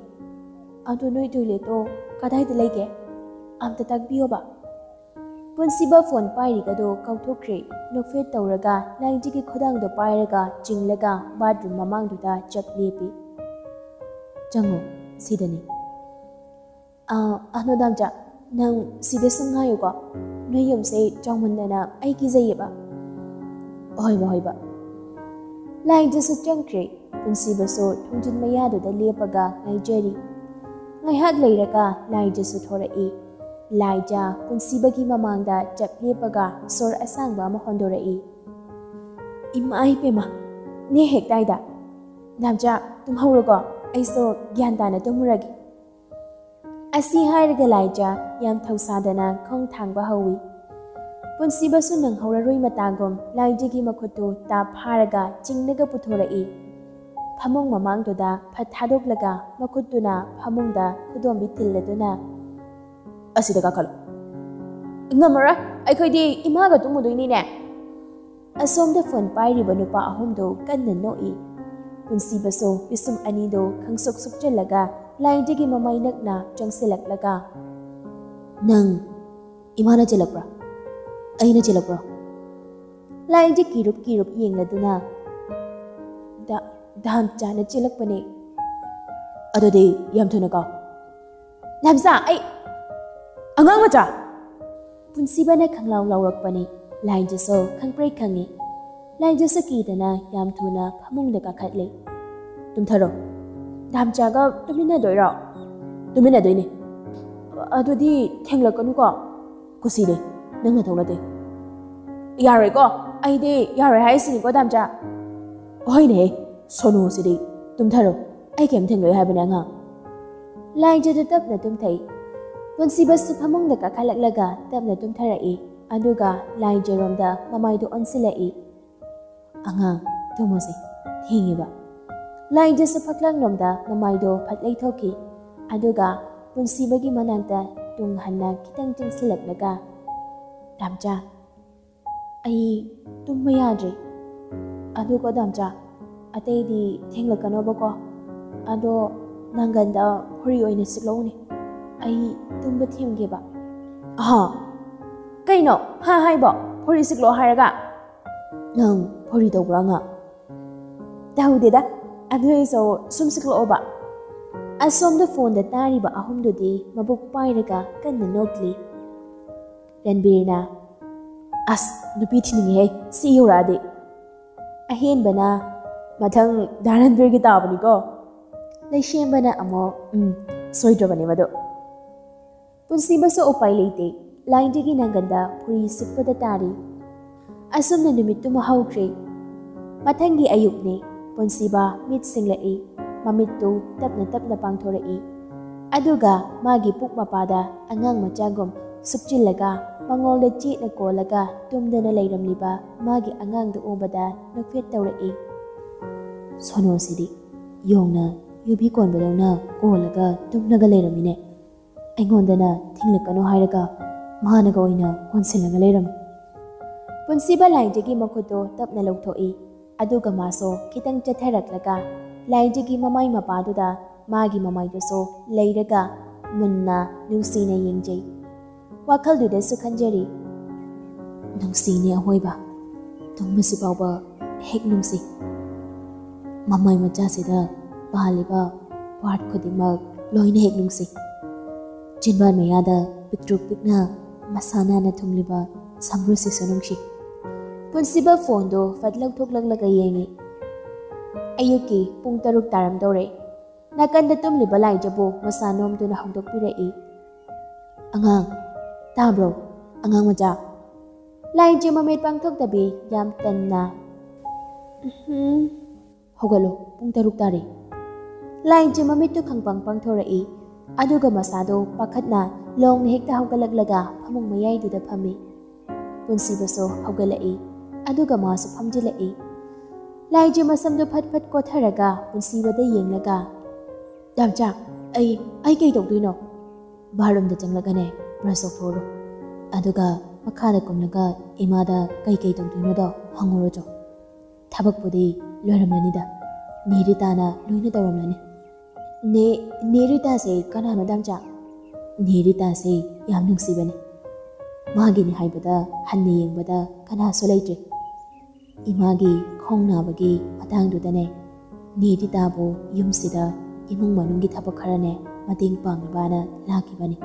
ꯑꯗꯨ ꯅꯣꯏ ꯇꯣꯏꯂꯦꯠꯇꯣ ꯀꯗꯥꯏꯗ ꯂꯩꯒꯦ? ꯑꯝꯇ ꯇꯥꯛꯄꯤꯌꯣꯕ꯫" ꯄꯨꯟꯁꯤꯕ ꯐꯣꯟ ꯄꯥꯏꯔꯤꯒꯗꯣ ꯀꯥꯎꯊꯣꯛꯈ꯭ꯔꯦ꯫ ꯅꯣꯛꯐꯦꯠ ꯇꯧꯔꯒ ꯂꯥꯏꯟꯖꯤꯒꯤ ꯈꯨꯗꯥꯡꯗꯣ ꯄꯥꯏꯔꯒ ꯆꯤꯡꯂꯒ ꯕꯥꯠꯔꯨꯝ ꯃꯃꯥꯡꯗꯨꯗ ꯆꯞ ꯂꯦꯞꯄꯤ꯫ "ꯆꯪꯉꯣ, ꯁꯤꯗꯅꯤ꯫" "ꯑꯥ, ꯑꯅꯣ ꯗꯥꯝꯆꯥ, ꯅꯪ ꯁꯤꯗ ꯁꯨꯝ ꯉꯥꯏꯌꯨꯀꯣ꯫ ꯅꯣꯏ ꯌꯨꯝꯁꯦ ꯆꯥꯎꯃꯟꯗꯅ ꯑꯩ ꯀꯤꯖꯩꯌꯦꯕ꯫" "ꯍꯣꯏꯕ, ꯍꯣꯏꯕ꯫" ꯂꯥꯏꯟꯖꯤꯁꯨ ꯆꯪꯈ꯭ꯔꯦ꯫ ꯄꯨꯟꯁꯤꯕꯁꯨ ꯊꯣꯡꯖꯤꯟ ꯃꯌꯥꯗꯨꯗ ꯂꯦꯞꯄꯒ ꯉꯥꯏꯖꯔꯤ꯫ ꯉꯥꯏꯍꯥꯛ ꯂꯩꯔꯒ ꯂꯥꯏꯖꯁꯨ ꯊꯣꯔꯛꯏ꯫ ꯂꯥꯏꯖ ꯄꯨꯟꯁꯤꯕꯒꯤ ꯃꯃꯥꯡꯗ ꯆꯞ ꯂꯦꯞꯄꯒ ꯁꯣꯔ ꯑꯁꯥꯡꯕ ꯑꯃ ꯍꯣꯟꯗꯣꯔꯛꯏ꯫ "ꯏꯃꯥ ꯏꯄꯦꯝꯃ, ꯅꯦ ꯍꯦꯛꯇꯥꯏꯗ꯫ ꯗꯥꯝꯆꯥ, ꯇꯨꯝꯍꯧꯔꯣꯀꯣ, ꯑꯩꯁꯨ ꯒ꯭ꯌꯥꯟ ꯇꯥꯅ ꯇꯨꯝꯃꯨꯔꯒꯦ꯫" ꯑꯁꯤ ꯍꯥꯏꯔꯒ ꯂꯥꯏꯖ ꯌꯥꯝ ꯊꯧꯁꯥꯗꯅ ꯈꯣꯡ ꯊꯥꯡꯕ ꯍꯧꯏ꯫ ꯄꯨꯟꯁꯤꯕꯁꯨ ꯅꯪꯍꯧꯔꯔꯣꯏ ꯃꯇꯥꯒꯨꯝ ꯂꯥꯏꯖꯒꯤ ꯃꯈꯨꯠꯇꯨ ꯇꯥꯞ ꯐꯥꯔꯒ ꯆꯤꯡꯂꯒ ꯄꯨꯊꯣꯔꯛꯏ꯫ ꯐꯃꯨꯡ ꯃꯃꯥꯡꯗꯨꯗ ꯐꯠ ꯊꯥꯗꯣꯛꯂꯒ ꯃꯈꯨꯠꯇꯨꯅ ꯐꯃꯨꯡꯗ ꯈꯨꯗꯣꯝꯕꯤ ꯊꯤꯜꯂꯗꯨꯅ, "ꯑꯁꯤꯗ ꯀꯥꯈꯠꯂꯣ꯫" "ꯉꯝꯃꯔꯣꯏ, ꯑꯩꯈꯣꯏꯗꯤ ꯏꯃꯥꯒ ꯇꯨꯝꯃꯨꯗꯣꯏꯅꯤꯅꯦ꯫" ꯑꯁꯣꯝꯗ ꯐꯣꯟ ꯄꯥꯏꯔꯤꯕ ꯅꯨꯄꯥ ꯑꯍꯨꯝꯗꯨ ꯀꯟꯅ ꯅꯣꯛꯏ꯫ ꯄꯨꯟꯁꯤꯕꯁꯨ ꯄꯤꯁꯨꯝ ꯑꯅꯤꯗꯨ ꯈꯪꯁꯨꯛ ꯁꯨꯛꯆꯜꯂꯒ ꯂꯥꯏꯟꯗꯒꯤ ꯃꯃꯥꯏ ꯅꯛꯅ ꯆꯪꯁꯤꯜꯂꯛꯂꯒ, "ꯅꯪ ꯏꯃꯥꯅ ꯆꯦꯜꯂꯛꯄ꯭ꯔꯥ? ꯑꯩꯅ ꯆꯦꯜꯂꯛꯄ꯭ꯔꯥ?" ꯂꯥꯏꯟꯗꯤ ꯀꯤꯔꯨꯞ ꯀꯤꯔꯨꯞ ꯌꯦꯡꯂꯗꯨꯅ, "ꯗꯥ-, ꯗꯥꯝꯆꯥꯅ ꯆꯦꯜꯂꯛꯄꯅꯦ꯫" "ꯑꯗꯨꯗꯤ ꯌꯥꯝ ꯊꯨꯅ ꯀꯥꯎ꯫" "ꯗꯥꯝꯆꯥ, ꯑꯩ ꯑꯉꯥꯡ ꯃꯆꯥ!" ꯄꯨꯟꯁꯤꯕꯅ ꯈꯪꯂꯥꯎ ꯂꯥꯎꯔꯛꯄꯅꯤ꯫ ꯂꯥꯏꯟꯗꯨꯁꯨ ꯈꯪꯄ꯭ꯔꯦꯛ ꯈꯪꯉꯤ꯫ ꯂꯥꯏꯟꯗꯨꯁꯨ ꯀꯤꯗꯅ ꯌꯥꯝ ꯊꯨꯅ ꯐꯃꯨꯡꯗ ꯀꯥꯈꯠꯂꯦ꯫ "ꯇꯨꯝꯊꯔꯣ꯫" "ꯗꯥꯝꯆꯥꯒ ꯇꯨꯃꯤꯟꯅꯗꯣꯏꯔꯣ?" "ꯇꯨꯃꯤꯟꯅꯗꯣꯏꯅꯦ꯫ ꯑꯗꯨꯗꯤ ꯊꯦꯡꯂꯛꯀꯅꯨꯀꯣ꯫" "ꯀꯨꯁꯤꯅꯦ, ꯅꯪ ꯅꯊꯧ ꯅꯠꯇꯦ꯫" "ꯌꯥꯔꯣꯏꯀꯣ, ꯑꯩꯗꯤ ꯌꯥꯔꯣꯏ ꯍꯥꯏꯁꯤꯅꯤꯀꯣ, ꯗꯥꯝꯆꯥ꯫" "ꯍꯣꯏꯅꯦ, ꯁꯣꯅꯨꯁꯤꯗꯤ꯫ ꯇꯨꯝꯊꯔꯣ, ꯑꯩ ꯀꯩꯝ ꯊꯦꯡꯂꯣꯏ ꯍꯥꯏꯕꯅꯦ, ꯑꯉꯥꯡ꯫" ꯂꯥꯏꯟꯖꯗꯨ ꯇꯞꯅ ꯇꯨꯝꯊꯩ꯫ ꯄꯨꯟꯁꯤꯕꯁꯨ ꯐꯃꯨꯡꯗ ꯀꯥꯈꯠꯂꯛꯂꯒ ꯇꯞꯅ ꯇꯨꯝꯊꯔꯛꯏ꯫ ꯑꯗꯨꯒ ꯂꯥꯏꯟꯖꯔꯣꯝꯗ ꯃꯃꯥꯏꯗꯨ ꯑꯣꯟꯁꯤꯜꯂꯛꯏ꯫ "ꯑꯉꯥꯡ, ꯇꯨꯝꯃꯣꯁꯦ, ꯊꯦꯡꯉꯦꯕ꯫" ꯂꯥꯏꯟꯖꯁꯨ ꯐꯛꯂꯥꯡꯂꯣꯝꯗ ꯃꯃꯥꯏꯗꯣ ꯐꯠ ꯂꯩꯊꯣꯛꯈꯤ꯫ ꯑꯗꯨꯒ ꯄꯨꯟꯁꯤꯕꯒꯤ ꯃꯅꯥꯛꯇ ꯇꯨꯡ ꯍꯟꯅ ꯈꯤꯇꯪ ꯆꯪꯁꯤꯜꯂꯛꯂꯒ, "ꯗꯥꯝꯆꯥ, ꯑꯩ ꯇꯨꯝꯕ ꯌꯥꯗ꯭ꯔꯦ꯫ ꯑꯗꯨꯀꯣ ꯗꯥꯝꯆꯥ, ꯑꯇꯩꯗꯤ ꯊꯦꯡꯂꯛꯀꯅꯣꯕꯀꯣ꯫ ꯑꯗꯣ ꯅꯪꯒꯟꯗ ꯐꯨꯔꯤ ꯑꯣꯏꯅ ꯁꯤꯛꯂꯛꯎꯅꯦ꯫ ꯑꯩ ꯇꯨꯝꯕ ꯊꯦꯝꯒꯦꯕ꯫" "ꯑꯍꯥ, ꯀꯩꯅꯣ ꯍꯥ ꯍꯥꯏꯕꯣ? ꯐꯨꯔꯤ ꯁꯤꯛꯂꯛꯑꯣ ꯍꯥꯏꯔꯒ?" "ꯅꯪ ꯐꯨꯔꯤ ꯇꯧꯕ꯭ꯔꯥ, ꯑꯉꯥꯡ?" "ꯇꯧꯗꯦꯗ, ꯑꯗꯨ ꯑꯣꯏꯔꯁꯨ ꯁꯨꯝ ꯁꯤꯛꯂꯛꯑꯣꯕ꯫" ꯑꯁꯣꯝꯗ ꯐꯣꯟꯗ ꯇꯥꯔꯤꯕ ꯑꯍꯨꯝꯗꯨꯗꯤ ꯃꯕꯨꯛ ꯄꯥꯏꯔꯒ ꯀꯟꯅ ꯅꯣꯛꯂꯤ꯫ ꯔꯟꯕꯤꯔꯅ, "ꯑꯁ, ꯅꯨꯄꯤ ꯊꯤꯅꯤꯡꯉꯤꯍꯦ, ꯁꯤ ꯌꯧꯔꯛꯑꯗꯤ꯫" ꯑꯍꯦꯟꯕꯅ, "ꯃꯊꯪ ꯗꯥ ꯔꯟꯕꯤꯔꯒꯤ ꯇꯥꯕꯅꯤꯀꯣ꯫" ꯂꯩꯁꯦꯝꯕꯅ ꯑꯃꯨꯛ, "ꯎꯝ, ꯁꯣꯏꯗ꯭ꯔꯕꯅꯦ ꯃꯗꯨ꯫" ꯄꯨꯟꯁꯤꯕꯁꯨ ꯎꯄꯥꯏ ꯂꯩꯇꯦ, ꯂꯥꯏꯟꯗꯒꯤ ꯅꯪꯒꯟꯗ ꯐꯨꯔꯤ ꯁꯤꯛꯄꯗ ꯇꯥꯔꯤ꯫ ꯑꯁꯨꯝꯅ ꯅꯨꯃꯤꯠꯇꯨꯃ ꯍꯧꯈ꯭ꯔꯦ꯫ ꯃꯊꯪꯒꯤ ꯑꯌꯨꯛꯅꯦ, ꯄꯨꯟꯁꯤꯕ ꯃꯤꯠ ꯁꯤꯡꯂꯛꯏ, ꯃꯃꯤꯠꯇꯨ ꯇꯞꯅ ꯇꯞꯅ ꯄꯥꯡꯊꯣꯔꯛꯏ꯫ ꯑꯗꯨꯒ ꯃꯥꯒꯤ ꯄꯨꯛ ꯃꯄꯥꯗ ꯑꯉꯥꯡ ꯃꯆꯥꯒꯨꯝ ꯁꯨꯞꯆꯤꯜꯂꯒ ꯃꯉꯣꯟꯗ ꯆꯦꯠꯅ ꯀꯣꯜꯂꯒ ꯇꯨꯝꯗꯅ ꯂꯩꯔꯝꯂꯤꯕ ꯃꯥꯒꯤ ꯑꯉꯥꯡꯗꯨ ꯎꯕꯗ ꯅꯣꯛꯐꯦꯠ ꯇꯧꯔꯛꯏ꯫ "ꯁꯣꯅꯣꯁꯤꯗꯤ ꯌꯣꯡꯅ ꯌꯨꯕꯤ ꯀꯣꯟꯕꯗꯧꯅ ꯀꯣꯜꯂꯒ ꯇꯨꯝꯂꯒ ꯂꯩꯔꯝꯃꯤꯅꯦ꯫ ꯑꯩꯉꯣꯟꯗꯅ ꯊꯤꯡꯂꯛꯀꯅꯨ ꯍꯥꯏꯔꯒ ꯃꯥꯅꯒ ꯑꯣꯏꯅ ꯀꯣꯟꯁꯤꯜꯂꯒ ꯂꯩꯔꯝꯃꯤ"꯫ ꯄꯨꯟꯁꯤꯕ ꯂꯥꯏꯖꯒꯤ ꯃꯈꯨꯠꯇꯣ ꯇꯞꯅ ꯂꯧꯊꯣꯛꯏ꯫ ꯑꯗꯨꯒ ꯃꯥꯁꯨ ꯈꯤꯇꯪ ꯆꯠꯊꯔꯛꯂꯒ ꯂꯥꯏꯖꯒꯤ ꯃꯃꯥꯏ ꯃꯄꯥꯗꯨꯗ ꯃꯥꯒꯤ ꯃꯃꯥꯏꯗꯨꯁꯨ ꯂꯩꯔꯒ ꯃꯨꯟꯅ ꯅꯨꯡꯁꯤꯅ ꯌꯦꯡꯖꯩ꯫ ꯋꯥꯈꯜꯗꯨꯗꯁꯨ ꯈꯟꯖꯔꯤ, "ꯅꯨꯡꯁꯤꯅꯦ ꯑꯍꯣꯏꯕ, ꯇꯨꯝꯕꯁꯤ ꯐꯥꯎꯕ ꯍꯦꯛ ꯅꯨꯡꯁꯤ꯫ ꯃꯃꯥꯏ ꯃꯆꯥꯁꯤꯗ ꯄꯥꯜꯂꯤꯕ ꯄꯥꯔꯠ ꯈꯨꯗꯤꯡꯃꯛ ꯂꯣꯏꯅ ꯍꯦꯛ ꯅꯨꯡꯁꯤ꯫ ꯆꯤꯟꯕꯥꯟ ꯃꯌꯥꯗ ꯄꯤꯛꯇ꯭ꯔꯨ ꯄꯤꯛꯅ ꯃꯁꯥ ꯅꯥꯟꯅ ꯊꯨꯡꯂꯤꯕ ꯁꯝꯕ꯭ꯔꯨꯁꯤꯁꯨ ꯅꯨꯡꯁꯤ"꯫ ꯄꯨꯟꯁꯤꯕ ꯐꯣꯟꯗꯣ ꯐꯠ ꯂꯧꯊꯣꯛꯂꯛꯂꯒ ꯌꯦꯡꯉꯤ꯫ ꯑꯌꯨꯛꯀꯤ ꯄꯨꯡ ꯇꯔꯨꯛ ꯇꯥꯔꯝꯗꯧꯔꯦ꯫ ꯅꯥꯀꯟꯗ ꯇꯨꯝꯂꯤꯕ ꯂꯥꯏꯖꯕꯨ ꯃꯁꯥ ꯅꯣꯝꯗꯨꯅ ꯍꯧꯗꯣꯛꯄꯤꯔꯛꯏ꯫ "ꯑꯉꯥꯡ, ꯇꯥꯕ꯭ꯔꯣ? ꯑꯉꯥꯡ ꯃꯆꯥ!" ꯂꯥꯏꯖ ꯃꯃꯤꯠ ꯄꯥꯡꯊꯣꯛꯇꯕꯤ ꯌꯥꯝ ꯇꯟꯅ, "ꯎꯝꯍꯨꯝ"꯫ "ꯍꯧꯒꯠꯂꯣ, ꯄꯨꯡ ꯇꯔꯨꯛ ꯇꯥꯔꯦ"꯫ ꯂꯥꯏꯖ ꯃꯃꯤꯠꯇꯨ ꯈꯪꯄꯥꯡ ꯄꯥꯡꯊꯣꯔꯛꯏ꯫ ꯑꯗꯨꯒ ꯃꯁꯥꯗꯣ ꯄꯥꯈꯠꯅ ꯂꯣꯡꯅ ꯍꯦꯛꯇ ꯍꯧꯒꯠꯂꯛꯂꯒ ꯐꯃꯨꯡ ꯃꯌꯥꯏꯗꯨꯗ ꯐꯝꯃꯤ꯫ ꯄꯨꯟꯁꯤꯕꯁꯨ ꯍꯧꯒꯠꯂꯛꯏ꯫ ꯑꯗꯨꯒ ꯃꯥꯁꯨ ꯐꯝꯖꯤꯜꯂꯛꯏ꯫ ꯂꯥꯏꯖ ꯃꯁꯝꯗꯨ ꯐꯠ ꯐꯠ ꯀꯣꯠꯊꯔꯒ ꯄꯨꯟꯁꯤꯕꯗ ꯌꯦꯡꯂꯒ, "ꯗꯥꯝꯆꯥ, ꯑꯩ, ꯑꯩ ꯀꯩ ꯇꯧꯗꯣꯏꯅꯣ?" "ꯕꯥꯠꯔꯨꯝꯗ ꯆꯪꯂꯒꯅꯦ, ꯕ꯭ꯔꯁ ꯇꯧꯊꯣꯛꯎꯔꯣ꯫ ꯑꯗꯨꯒ ꯃꯈꯥꯗ ꯀꯨꯝꯂꯒ ꯏꯃꯥꯗ ꯀꯩ ꯀꯩ ꯇꯧꯗꯣꯏꯅꯣꯗꯣ ꯍꯪꯉꯨꯔꯣ ꯆꯣ꯫ ꯊꯕꯛꯄꯨꯗꯤ ꯂꯣꯏꯔꯝꯂꯅꯤꯗ꯫ ꯅꯦ ꯔꯤꯇꯥꯅ ꯂꯣꯏꯅ ꯇꯧꯔꯝꯂꯅꯤ"꯫ "ꯅꯦ, ꯅꯦ ꯔꯤꯇꯥꯁꯦ ꯀꯅꯥꯅꯣ, ꯗꯥꯝꯆꯥ?" "ꯅꯦ ꯔꯤꯇꯥꯁꯦ ꯌꯥꯝ ꯅꯨꯡꯁꯤꯕꯅꯦ꯫ ꯃꯥꯒꯤꯅꯤ ꯍꯥꯏꯕꯗ ꯍꯟꯅ ꯌꯦꯡꯕꯗ ꯀꯅꯥꯁꯨ ꯂꯩꯇ꯭ꯔꯦ꯫ ꯏꯃꯥꯒꯤ ꯈꯣꯡ ꯅꯥꯕꯒꯤ ꯃꯇꯥꯡꯗꯨꯗꯅꯦ, ꯅꯦ ꯔꯤꯇꯥꯕꯨ ꯌꯨꯝꯁꯤꯗ ꯏꯃꯨꯡ ꯃꯅꯨꯡꯒꯤ ꯊꯕꯛ ꯈꯔꯅꯦ ꯃꯇꯦꯡ ꯄꯥꯡꯅꯕꯅ ꯂꯥꯛꯈꯤꯕꯅꯤ"꯫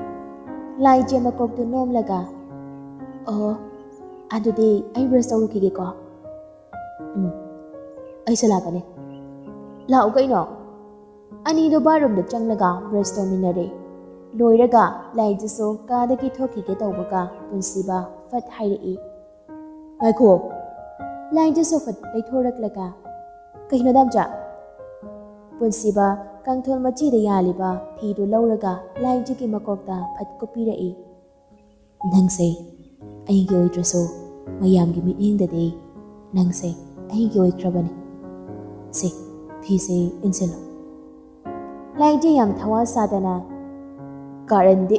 ꯂꯥꯏꯖ ꯃꯀꯣꯛꯇꯨ ꯅꯣꯝꯂꯒ, "ꯑꯣ, ꯑꯗꯨꯗꯤ ꯑꯩ ꯕ꯭ꯔꯁ ꯇꯧꯔꯨꯈꯤꯒꯦꯀꯣ"꯫ "ꯎꯝ, ꯑꯩꯁꯨ ꯂꯥꯛꯀꯅꯤ꯫ ꯂꯥꯛꯎ ꯀꯩꯅꯣ"꯫ ꯑꯅꯤꯗꯣ ꯕꯥꯠꯔꯨꯝꯗ ꯆꯪꯂꯒ ꯕ꯭ꯔꯁ ꯇꯧꯃꯤꯟꯅꯔꯦ꯫ ꯂꯣꯏꯔꯒ ꯂꯥꯏꯖꯁꯨ ꯀꯥꯗꯒꯤ ꯊꯣꯛꯈꯤꯒꯦ ꯇꯧꯕꯒ ꯄꯨꯟꯁꯤꯕ ꯐꯠ ꯍꯥꯏꯔꯛꯏ, "ꯉꯥꯏꯈꯣ"꯫ ꯂꯥꯏꯖꯁꯨ ꯐꯠ ꯂꯩꯊꯣꯔꯛꯂꯒ, "ꯀꯩꯅꯣ, ꯗꯥꯝꯆꯥ?" ꯄꯨꯟꯁꯤꯕ ꯀꯥꯡꯊꯣꯜ ꯃꯆꯤꯗ ꯌꯥꯜꯂꯤꯕ ꯐꯤꯗꯨ ꯂꯧꯔꯒ ꯂꯥꯏꯖꯒꯤ ꯃꯀꯣꯛꯇ ꯐꯠ ꯀꯨꯞꯄꯤꯔꯛꯏ꯫ "ꯅꯪꯁꯦ ꯑꯩꯒꯤ ꯑꯣꯏꯗ꯭ꯔꯁꯨ, ꯃꯌꯥꯝꯒꯤ ꯃꯤꯠꯌꯦꯡꯗꯗꯤ ꯅꯪꯁꯦ ꯑꯩꯒꯤ ꯑꯣꯏꯈ꯭ꯔꯕꯅꯤ꯫ ꯁꯦ, ꯐꯤꯁꯦ ꯏꯟꯁꯤꯜꯂꯨ꯫ ꯂꯥꯏꯖ ꯌꯥꯝ ꯊꯋꯥ ꯁꯥꯗꯅ, "ꯀꯥꯔꯟꯗꯤ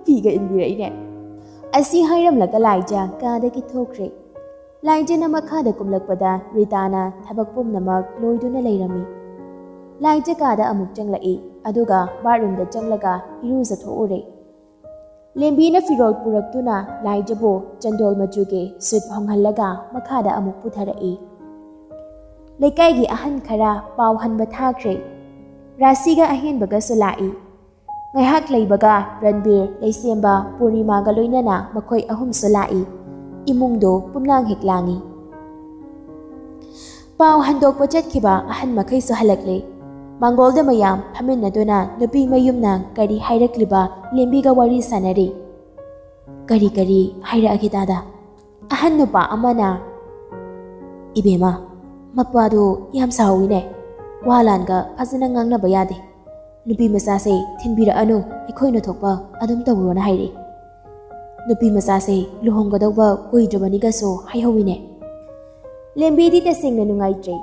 ꯐꯤꯒ ꯏꯟꯕꯤꯔꯛꯏꯅꯦ?" ꯑꯁꯤ ꯍꯥꯏꯔꯝꯂꯒ ꯂꯥꯏꯖ ꯀꯥꯗꯒꯤ ꯊꯣꯛꯈ꯭ꯔꯦ꯫ ꯂꯥꯏꯖꯅ ꯃꯈꯥꯗ ꯀꯨꯝꯂꯛꯄꯗ ꯔꯤꯇꯥꯅ ꯊꯕꯛ ꯄꯨꯝꯅꯃꯛ ꯂꯣꯏꯗꯨꯅ ꯂꯩꯔꯝꯃꯤ꯫ ꯂꯥꯏꯖ ꯀꯥꯗ ꯑꯃꯨꯛ ꯆꯪꯂꯛꯏ, ꯑꯗꯨꯒ ꯕꯥꯠꯔꯨꯝꯗ ꯆꯪꯂꯒ ꯏꯔꯨꯖꯊꯣꯛꯎꯔꯦ꯫ ꯂꯦꯝꯕꯤꯅ ꯐꯤꯔꯣꯜ ꯄꯨꯔꯛꯇꯨꯅ ꯂꯥꯏꯖꯕꯨ ꯆꯟꯗꯣꯜ ꯃꯆꯨꯒꯤ ꯁꯨꯠ ꯍꯣꯡꯍꯜꯂꯒ ꯃꯈꯥꯗ ꯑꯃꯨꯛ ꯄꯨꯊꯔꯛꯏ꯫ ꯂꯩꯀꯥꯏꯒꯤ ꯑꯍꯟ ꯈꯔ ꯄꯥꯎ ꯍꯟꯕ ꯊꯥꯈ꯭ꯔꯦ꯫ ꯔꯥꯁꯤꯒ ꯑꯍꯦꯟꯕꯒꯁꯨ ꯂꯥꯛꯏ꯫ ꯉꯥꯏꯍꯥꯛ ꯂꯩꯕꯒ ꯔꯟꯕꯤꯔ, ꯂꯩꯁꯦꯝꯕ, ꯄꯨꯔꯅꯤꯃꯥꯒ ꯂꯣꯏꯅꯅ ꯃꯈꯣꯏ ꯑꯍꯨꯝꯁꯨ ꯂꯥꯛꯏ꯫ ꯏꯃꯨꯡꯗꯨ ꯄꯨꯝꯂꯥꯡ ꯍꯦꯛ ꯂꯥꯡꯏ꯫ ꯄꯥꯎ ꯍꯟꯗꯣꯛꯄ ꯆꯠꯈꯤꯕ ꯑꯍꯟ ꯃꯈꯩꯁꯨ ꯍꯜꯂꯛꯂꯦ꯫ ꯃꯥꯡꯒꯣꯜꯗ ꯃꯌꯥꯝ ꯐꯝꯃꯤꯟꯅꯗꯨꯅ ꯅꯨꯄꯤ ꯃꯌꯨꯝꯅ ꯀꯔꯤ ꯍꯥꯏꯔꯛꯂꯤꯕ ꯂꯦꯝꯕꯤꯒ ꯋꯥꯔꯤ ꯁꯥꯟꯅꯔꯤ꯫ "ꯀꯔꯤ ꯀꯔꯤ ꯍꯥꯏꯔꯛꯑꯒꯦ ꯇꯥꯗ?" ꯑꯍꯟ ꯅꯨꯄꯥ ꯑꯃꯅ, "ꯏꯕꯦꯝꯃ, ꯃꯄꯥꯗꯨ ꯌꯥꯝ ꯁꯥꯎꯏꯅꯦ꯫ ꯋꯥ ꯂꯥꯟꯒ ꯐꯖꯅ ꯉꯥꯡꯅꯕ ꯌꯥꯗꯦ꯫ ꯅꯨꯄꯤ ꯃꯆꯥꯁꯦ ꯊꯤꯟꯕꯤꯔꯛꯑꯅꯨ, ꯑꯩꯈꯣꯏꯅ ꯊꯣꯛꯄ ꯑꯗꯨꯝ ꯇꯧꯔꯣꯅ ꯍꯥꯏꯔꯛꯏ꯫ ꯅꯨꯄꯤ ꯃꯆꯥꯁꯦ ꯂꯨꯍꯣꯡꯒꯗꯧꯕ ꯀꯨꯏꯗ꯭ꯔꯕꯅꯤꯒꯁꯨ ꯍꯥꯏꯍꯧꯋꯤꯅꯦ꯫" ꯂꯦꯝꯕꯤꯗꯤ ꯇꯁꯦꯡꯅ ꯅꯨꯡꯉꯥꯏꯇ꯭ꯔꯦ꯫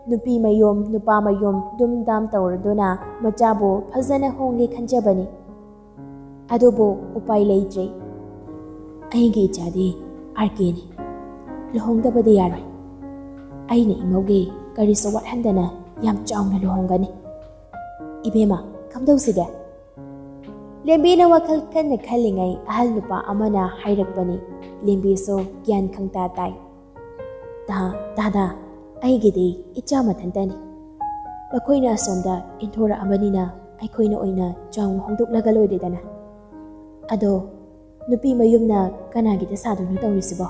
ꯅꯨꯄꯤ ꯃꯌꯨꯝ, ꯅꯨꯄꯥ ꯃꯌꯨꯝ ꯗꯨꯝ ꯗꯥꯝ ꯇꯧꯔꯗꯨꯅ ꯃꯆꯥꯕꯨ ꯐꯖꯅ ꯍꯣꯡꯒꯦ ꯈꯟꯖꯕꯅꯤ꯫ ꯑꯗꯨꯕꯨ ꯎꯄꯥꯏ ꯂꯩꯇ꯭ꯔꯦ꯫ "ꯑꯩꯒꯤ ꯏꯆꯥꯗꯤ ꯑꯥꯔ ꯀꯦꯅꯤ꯫ ꯂꯨꯍꯣꯡꯗꯕꯗꯤ ꯌꯥꯔꯣꯏ꯫ ꯑꯩꯅ ꯏꯃꯧꯒꯤ ꯀꯔꯤꯁꯨ ꯋꯥꯠꯍꯟꯗꯅ ꯌꯥꯝ ꯆꯥꯎꯅ ꯂꯨꯍꯣꯡꯒꯅꯤ꯫ ꯏꯕꯦꯝꯃ, ꯀꯝꯗꯧꯁꯤꯒꯦ?" ꯂꯦꯝꯕꯤꯅ ꯋꯥꯈꯜ ꯀꯟꯅ ꯈꯜꯂꯤꯉꯩ ꯑꯍꯜ ꯅꯨꯄꯥ ꯑꯃꯅ ꯍꯥꯏꯔꯛꯄꯅꯤ꯫ ꯂꯦꯝꯕꯤꯁꯨ ꯒ꯭ꯌꯥꯟ ꯈꯪꯇꯥ ꯇꯥꯏ꯫ "ꯇꯥ, ꯇꯥꯗ, ꯑꯩꯒꯤꯗꯤ ꯏꯆꯥ ꯃꯊꯟꯇꯅꯤ꯫ ꯃꯈꯣꯏꯅ ꯑꯁꯣꯝꯗ ꯏꯟꯊꯣꯔꯛꯑꯕꯅꯤꯅ ꯑꯩꯈꯣꯏꯅ ꯑꯣꯏꯅ ꯆꯥꯎꯅ ꯍꯣꯡꯗꯣꯛꯂꯒ ꯂꯣꯏꯔꯦꯗꯅ꯫ ꯑꯗꯣ ꯅꯨꯄꯤ ꯃꯌꯨꯝꯅ ꯀꯅꯥꯒꯤꯗ ꯁꯥꯗꯣꯏꯅꯣ ꯇꯧꯔꯤꯁꯤꯕꯣ?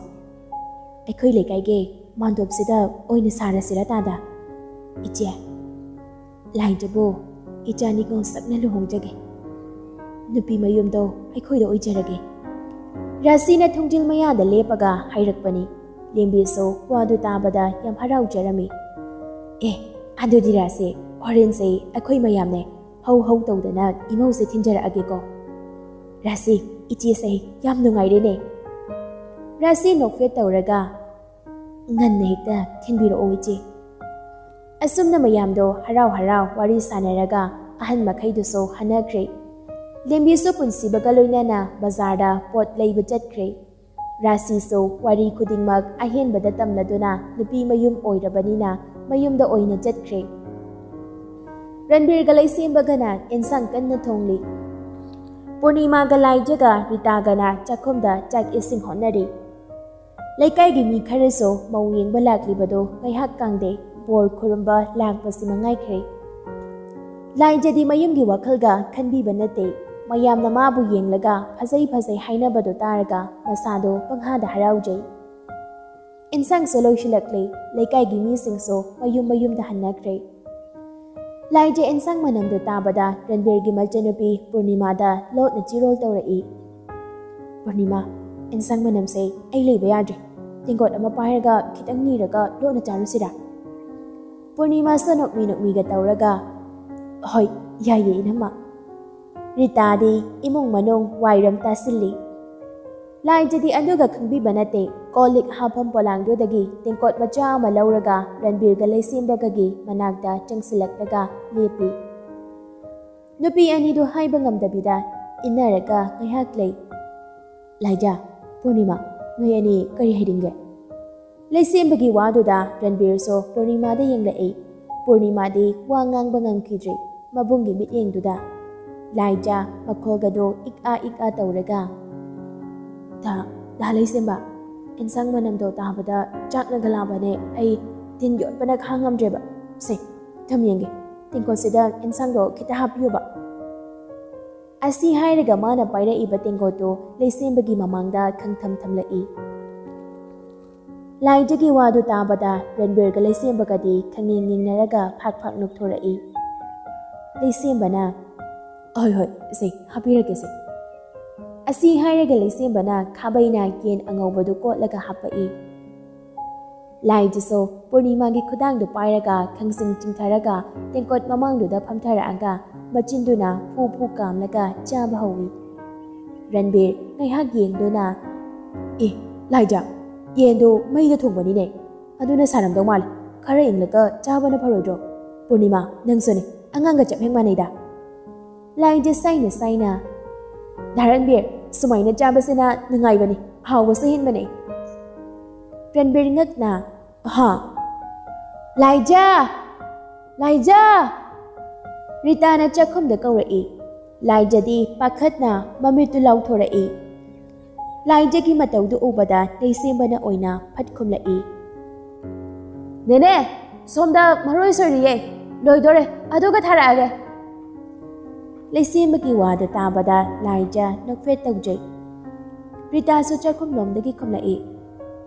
ꯑꯩꯈꯣꯏ ꯂꯩꯀꯥꯏꯒꯤ ꯃꯥꯟꯗꯣꯞꯁꯤꯗ ꯑꯣꯏꯅ ꯁꯥꯔꯁꯤꯔ ꯇꯥꯗ?" "ꯏꯆꯦ, ꯂꯥꯏꯖꯕꯨ ꯏꯆꯥ ꯅꯤꯉꯣꯜ ꯁꯛꯅ ꯂꯨꯍꯣꯡꯖꯒꯦ꯫ ꯅꯨꯄꯤ ꯃꯌꯨꯝꯗꯣ ꯑꯩꯈꯣꯏꯗ ꯑꯣꯏꯖꯔꯒꯦ꯫" ꯔꯥꯁꯤꯅ ꯊꯣꯡꯖꯤꯜ ꯃꯌꯥꯗ ꯂꯦꯞꯄꯒ ꯍꯥꯏꯔꯛꯄꯅꯤ꯫ ꯂꯦꯝꯕꯤꯁꯨ ꯋꯥꯗꯨ ꯇꯥꯕꯗ ꯌꯥꯝ ꯍꯔꯥꯎꯖꯔꯝꯃꯤ꯫ "ꯑꯦ, ꯑꯗꯨꯗꯤ ꯔꯥꯁꯤ, ꯍꯣꯔꯦꯟꯁꯦ ꯑꯩꯈꯣꯏ ꯃꯌꯥꯝꯅꯦ ꯍꯧ ꯍꯧ ꯇꯧꯗꯅ ꯏꯃꯧꯁꯦ ꯊꯤꯟꯖꯔꯛꯑꯒꯦꯀꯣ꯫ ꯔꯥꯁꯤ, ꯏꯆꯦꯁꯦ ꯌꯥꯝ ꯅꯨꯡꯉꯥꯏꯔꯦꯅꯦ꯫" ꯔꯥꯁꯤ ꯅꯣꯛꯐꯦꯠ ꯇꯧꯔꯒ, "ꯉꯟꯅ ꯍꯦꯛꯇ ꯊꯤꯟꯕꯤꯔꯛꯑꯣ ꯏꯆꯦ꯫" ꯑꯁꯨꯝꯅ ꯃꯌꯥꯝꯗꯣ ꯍꯔꯥꯎ ꯍꯔꯥꯎ ꯋꯥꯔꯤ ꯁꯥꯟꯅꯔꯒ ꯑꯍꯟ ꯃꯈꯩꯗꯨꯁꯨ ꯍꯟꯅꯈ꯭ꯔꯦ꯫ ꯂꯦꯝꯕꯤꯁꯨ ꯄꯨꯟꯁꯤꯕꯒ ꯂꯣꯏꯅꯅ ꯕꯖꯥꯔꯗ ꯄꯣꯠ ꯂꯩꯕ ꯆꯠꯈ꯭ꯔꯦ꯫ ꯔꯥꯁꯤꯁꯨ ꯋꯥꯔꯤ ꯈꯨꯗꯤꯡꯃꯛ ꯑꯍꯦꯟꯕꯗ ꯇꯝꯂꯗꯨꯅ ꯅꯨꯄꯤ ꯃꯌꯨꯝ ꯑꯣꯏꯔꯕꯅꯤꯅ ꯃꯌꯨꯝꯗ ꯑꯣꯏꯅ ꯆꯠꯈ꯭ꯔꯦ꯫ ꯔꯟꯕꯤꯔꯒ ꯂꯩꯁꯦꯝꯕꯒꯅ ꯑꯦꯟꯁꯥꯡ ꯀꯟꯅ ꯊꯣꯡꯂꯤ꯫ ꯄꯨꯔꯅꯤꯃꯥꯒ ꯂꯥꯏꯖꯒ ꯔꯤꯇꯥꯒꯅ ꯆꯥꯛꯈꯨꯝꯗ ꯆꯥꯛ ꯏꯁꯤꯡ ꯍꯣꯠꯅꯔꯤ꯫ ꯂꯩꯀꯥꯏꯒꯤ ꯃꯤ ꯈꯔꯁꯨ ꯃꯧ ꯌꯦꯡꯕ ꯂꯥꯛꯂꯤꯕꯗꯨ ꯉꯥꯏꯍꯥꯛ ꯀꯥꯡꯗꯦ ꯕꯣꯔ ꯈꯨꯔꯨꯝꯕ ꯂꯥꯛꯄꯁꯤ ꯃꯉꯥꯏꯈ꯭ꯔꯦ꯫ ꯂꯥꯏꯖꯗꯤ ꯃꯌꯨꯝꯒꯤ ꯋꯥꯈꯜꯒ ꯈꯟꯕꯤꯕ ꯅꯠꯇꯦ꯫ ꯃꯌꯥꯝꯅ ꯃꯥꯕꯨ ꯌꯦꯡꯂꯒ ꯐꯖꯩ ꯐꯖꯩ ꯍꯥꯏꯅꯕꯗꯨ ꯇꯥꯔꯒ ꯃꯁꯥꯗꯣ ꯄꯪꯍꯥꯗ ꯍꯔꯥꯎꯖꯩ꯫ ꯏꯟꯁꯥꯡꯁꯨ ꯂꯣꯏꯁꯤꯜꯂꯛꯂꯦ꯫ ꯂꯩꯀꯥꯏꯒꯤ ꯃꯤꯁꯤꯡꯁꯨ ꯃꯌꯨꯝ ꯃꯌꯨꯝꯗ ꯍꯟꯅꯈ꯭ꯔꯦ꯫ ꯂꯥꯏꯖ ꯏꯟꯁꯥꯡ ꯃꯅꯝꯗꯨ ꯇꯥꯕꯗ ꯔꯟꯕꯤꯔꯒꯤ ꯃꯆꯟꯅꯨꯄꯤ ꯄꯨꯔꯅꯤꯃꯥꯗ ꯂꯣꯠꯅ ꯆꯤꯔꯣꯜ ꯇꯧꯔꯛꯏ꯫ "ꯄꯨꯔꯅꯤꯃꯥ, ꯏꯟꯁꯥꯡ ꯃꯅꯝꯁꯦ ꯑꯩ ꯂꯩꯕ ꯌꯥꯗ꯭ꯔꯦ꯫ ꯇꯦꯡꯀꯣꯠ ꯑꯃ ꯄꯥꯏꯔꯒ ꯈꯤꯇꯪ ꯅꯤꯔꯒ ꯂꯣꯠꯅ ꯆꯥꯔꯨꯁꯤꯔꯥ?" ꯄꯨꯔꯅꯤꯃꯥꯁꯨ ꯅꯣꯛꯃꯤ ꯅꯣꯛꯃꯤꯒ ꯇꯧꯔꯒ, "ꯍꯣꯏ, ꯌꯥꯏꯌꯦ ꯏꯅꯝꯃ꯫" ꯔꯤꯇꯥꯗꯤ ꯏꯃꯨꯡ ꯃꯅꯨꯡ ꯋꯥꯏꯔꯝ ꯇꯥꯁꯤꯜꯂꯤ꯫ ꯂꯥꯏꯖꯗꯤ ꯑꯗꯨꯒ ꯈꯪꯕꯤꯕ ꯅꯠꯇꯦ꯫ ꯀꯣꯜ ꯂꯤꯛ ꯍꯥꯞꯐꯝ ꯄꯣꯂꯥꯡꯗꯨꯗꯒꯤ ꯇꯦꯡꯀꯣꯠ ꯃꯆꯥ ꯑꯃ ꯂꯧꯔꯒ ꯔꯟꯕꯤꯔꯒ ꯂꯩꯁꯦꯝꯕꯒꯒꯤ ꯃꯅꯥꯛꯇ ꯆꯪꯁꯤꯜꯂꯛꯂꯒ ꯂꯦꯞꯄꯤ꯫ ꯅꯨꯄꯤ ꯑꯅꯤꯗꯨ ꯍꯥꯏꯕ ꯉꯝꯗꯕꯤꯗ ꯏꯟꯅꯔꯒ ꯉꯥꯏꯍꯥꯛ ꯂꯩ꯫ "ꯂꯥꯏꯖ, ꯄꯨꯔꯅꯤꯃꯥ, ꯅꯣꯏ ꯑꯅꯤ ꯀꯔꯤ ꯍꯥꯏꯅꯤꯡꯒꯦ?" ꯂꯩꯁꯦꯝꯕꯒꯤ ꯋꯥꯗꯨꯗ ꯔꯟꯕꯤꯔꯁꯨ ꯄꯨꯔꯅꯤꯃꯥꯗ ꯌꯦꯡꯂꯛꯏ꯫ ꯄꯨꯔꯅꯤꯃꯥꯗꯤ ꯋꯥ ꯉꯥꯡꯕ ꯉꯝꯈꯤꯗ꯭ꯔꯤ꯫ ꯃꯕꯨꯡꯒꯤ ꯃꯤꯠꯌꯦꯡꯗꯨꯗ ꯂꯥꯏꯖ ꯃꯈꯣꯜꯒꯗꯣ ꯏꯛ ꯑꯥ ꯏꯛ ꯑꯥ ꯇꯧꯔꯒ, "ꯗꯥ, ꯗꯥ ꯂꯩꯁꯦꯝꯕ, ꯏꯟꯁꯥꯡ ꯃꯅꯝꯗꯣ ꯇꯥꯕꯗ ꯆꯥꯛꯅꯒ ꯂꯥꯝꯕꯅꯦ꯫ ꯑꯩ ꯇꯤꯟ ꯌꯣꯠꯄꯅ ꯈꯥꯡꯉꯝꯗ꯭ꯔꯦꯕ꯫ ꯁꯦ, ꯊꯝ ꯌꯦꯡꯒꯦ꯫ ꯇꯦꯡꯀꯣꯠꯁꯤꯗ ꯏꯟꯁꯥꯡꯗꯣ ꯈꯤꯇ ꯍꯥꯞꯄꯤꯌꯨꯕ꯫" ꯑꯁꯤ ꯍꯥꯏꯔꯒ ꯃꯥꯅ ꯄꯥꯏꯔꯛꯏꯕ ꯇꯦꯡꯀꯣꯠꯇꯨ ꯂꯩꯁꯦꯝꯕꯒꯤ ꯃꯃꯥꯡꯗ ꯈꯪꯊꯝ ꯊꯝꯂꯛꯏ꯫ ꯂꯥꯏꯖꯒꯤ ꯋꯥꯗꯨ ꯇꯥꯕꯗ ꯔꯟꯕꯤꯔꯒ ꯂꯩꯁꯦꯝꯕꯒꯗꯤ ꯈꯪꯌꯦꯡ ꯌꯦꯡꯅꯔꯒ ꯐꯥꯛ ꯐꯥꯛ ꯅꯣꯛꯊꯣꯔꯛꯏ꯫ ꯂꯩꯁꯦꯝꯕꯅ, "ꯍꯣꯏ, ꯍꯣꯏ, ꯁꯦ, ꯍꯥꯞꯄꯤꯔꯒꯦ, ꯁꯦ꯫" ꯑꯁꯤ ꯍꯥꯏꯔꯒ ꯂꯩꯁꯦꯝꯕꯅ ꯈꯥꯕꯩꯅ ꯌꯦꯟ ꯑꯉꯧꯕꯗꯨ ꯀꯣꯠꯂꯒ ꯍꯥꯞꯄꯛꯏ꯫ ꯂꯥꯏꯖꯁꯨ ꯄꯨꯔꯅꯤꯃꯥꯒꯤ ꯈꯨꯗꯥꯡꯗꯨ ꯄꯥꯏꯔꯒ ꯈꯪꯁꯤꯡ ꯆꯤꯡꯊꯔꯒ ꯇꯦꯡꯀꯣꯠ ꯃꯃꯥꯡꯗꯨꯗ ꯐꯝꯊꯔꯛꯑꯒ ꯃꯆꯤꯟꯗꯨꯅ ꯐꯨ ꯐꯨ ꯀꯥꯝꯂꯒ ꯆꯥꯕ ꯍꯧꯏ꯫ ꯔꯟꯕꯤꯔ ꯉꯥꯏꯍꯥꯛ ꯌꯦꯡꯗꯨꯅ, "ꯑꯦ, ꯂꯥꯏꯖ, ꯌꯦꯟꯗꯣ ꯃꯩꯗ ꯊꯣꯡꯕꯅꯤꯅꯦ꯫ ꯑꯗꯨꯅ ꯁꯥꯔꯝꯗꯧ ꯃꯥꯜꯂꯦ꯫ ꯈꯔ ꯏꯪꯂꯒ ꯆꯥꯕꯅ ꯐꯔꯣꯏꯗ꯭ꯔꯣ? ꯄꯨꯔꯅꯤꯃꯥ, ꯅꯪꯁꯨꯅꯦ, ꯑꯉꯥꯡꯒ ꯆꯞ ꯍꯦꯛ ꯃꯥꯟꯅꯩꯗ꯫ ꯂꯥꯏꯖ ꯁꯥꯏꯅ ꯁꯥꯏꯅ, "ꯙꯥꯔꯟꯕꯤꯔ, ꯁꯨꯃꯥꯏꯅ ꯆꯥꯕꯁꯤꯅ ꯅꯨꯡꯉꯥꯏꯕꯅꯤ, ꯍꯥꯎꯕꯁꯨ ꯍꯦꯟꯕꯅꯦ꯫" ꯔꯟꯕꯤꯔ ꯉꯛꯅ, "ꯍꯥ? ꯂꯥꯏꯖ! ꯂꯥꯏꯖ!" ꯔꯤꯇꯥꯅ ꯆꯥꯛꯈꯨꯝꯗ ꯀꯧꯔꯛꯏ꯫ ꯂꯥꯏꯖꯗꯤ ꯄꯥꯈꯠꯅ ꯃꯃꯤꯠꯇꯨ ꯂꯥꯎꯊꯣꯔꯛꯏ꯫ ꯂꯥꯏꯖꯒꯤ ꯃꯇꯧꯗꯨ ꯎꯕꯗ ꯂꯩꯁꯦꯝꯕꯅ ꯑꯣꯏꯅ ꯐꯠ ꯈꯨꯝꯂꯛꯏ, "ꯅꯦꯅꯦ, ꯁꯣꯝꯗ ꯃꯔꯣꯏ ꯁꯣꯏꯔꯤꯌꯦ, ꯂꯣꯏꯗꯣꯔꯦ, ꯑꯗꯨꯒ ꯊꯥꯔꯛꯑꯒꯦ꯫" ꯂꯩꯁꯦꯝꯕꯒꯤ ꯋꯥꯗꯨ ꯇꯥꯕꯗ ꯂꯥꯏꯖ ꯅꯣꯛꯐꯦꯠ ꯇꯧꯖꯩ꯫ ꯔꯤꯇꯥꯁꯨ ꯆꯥꯛꯈꯨꯝꯂꯣꯝꯗꯒꯤ ꯈꯨꯝꯂꯛꯏ,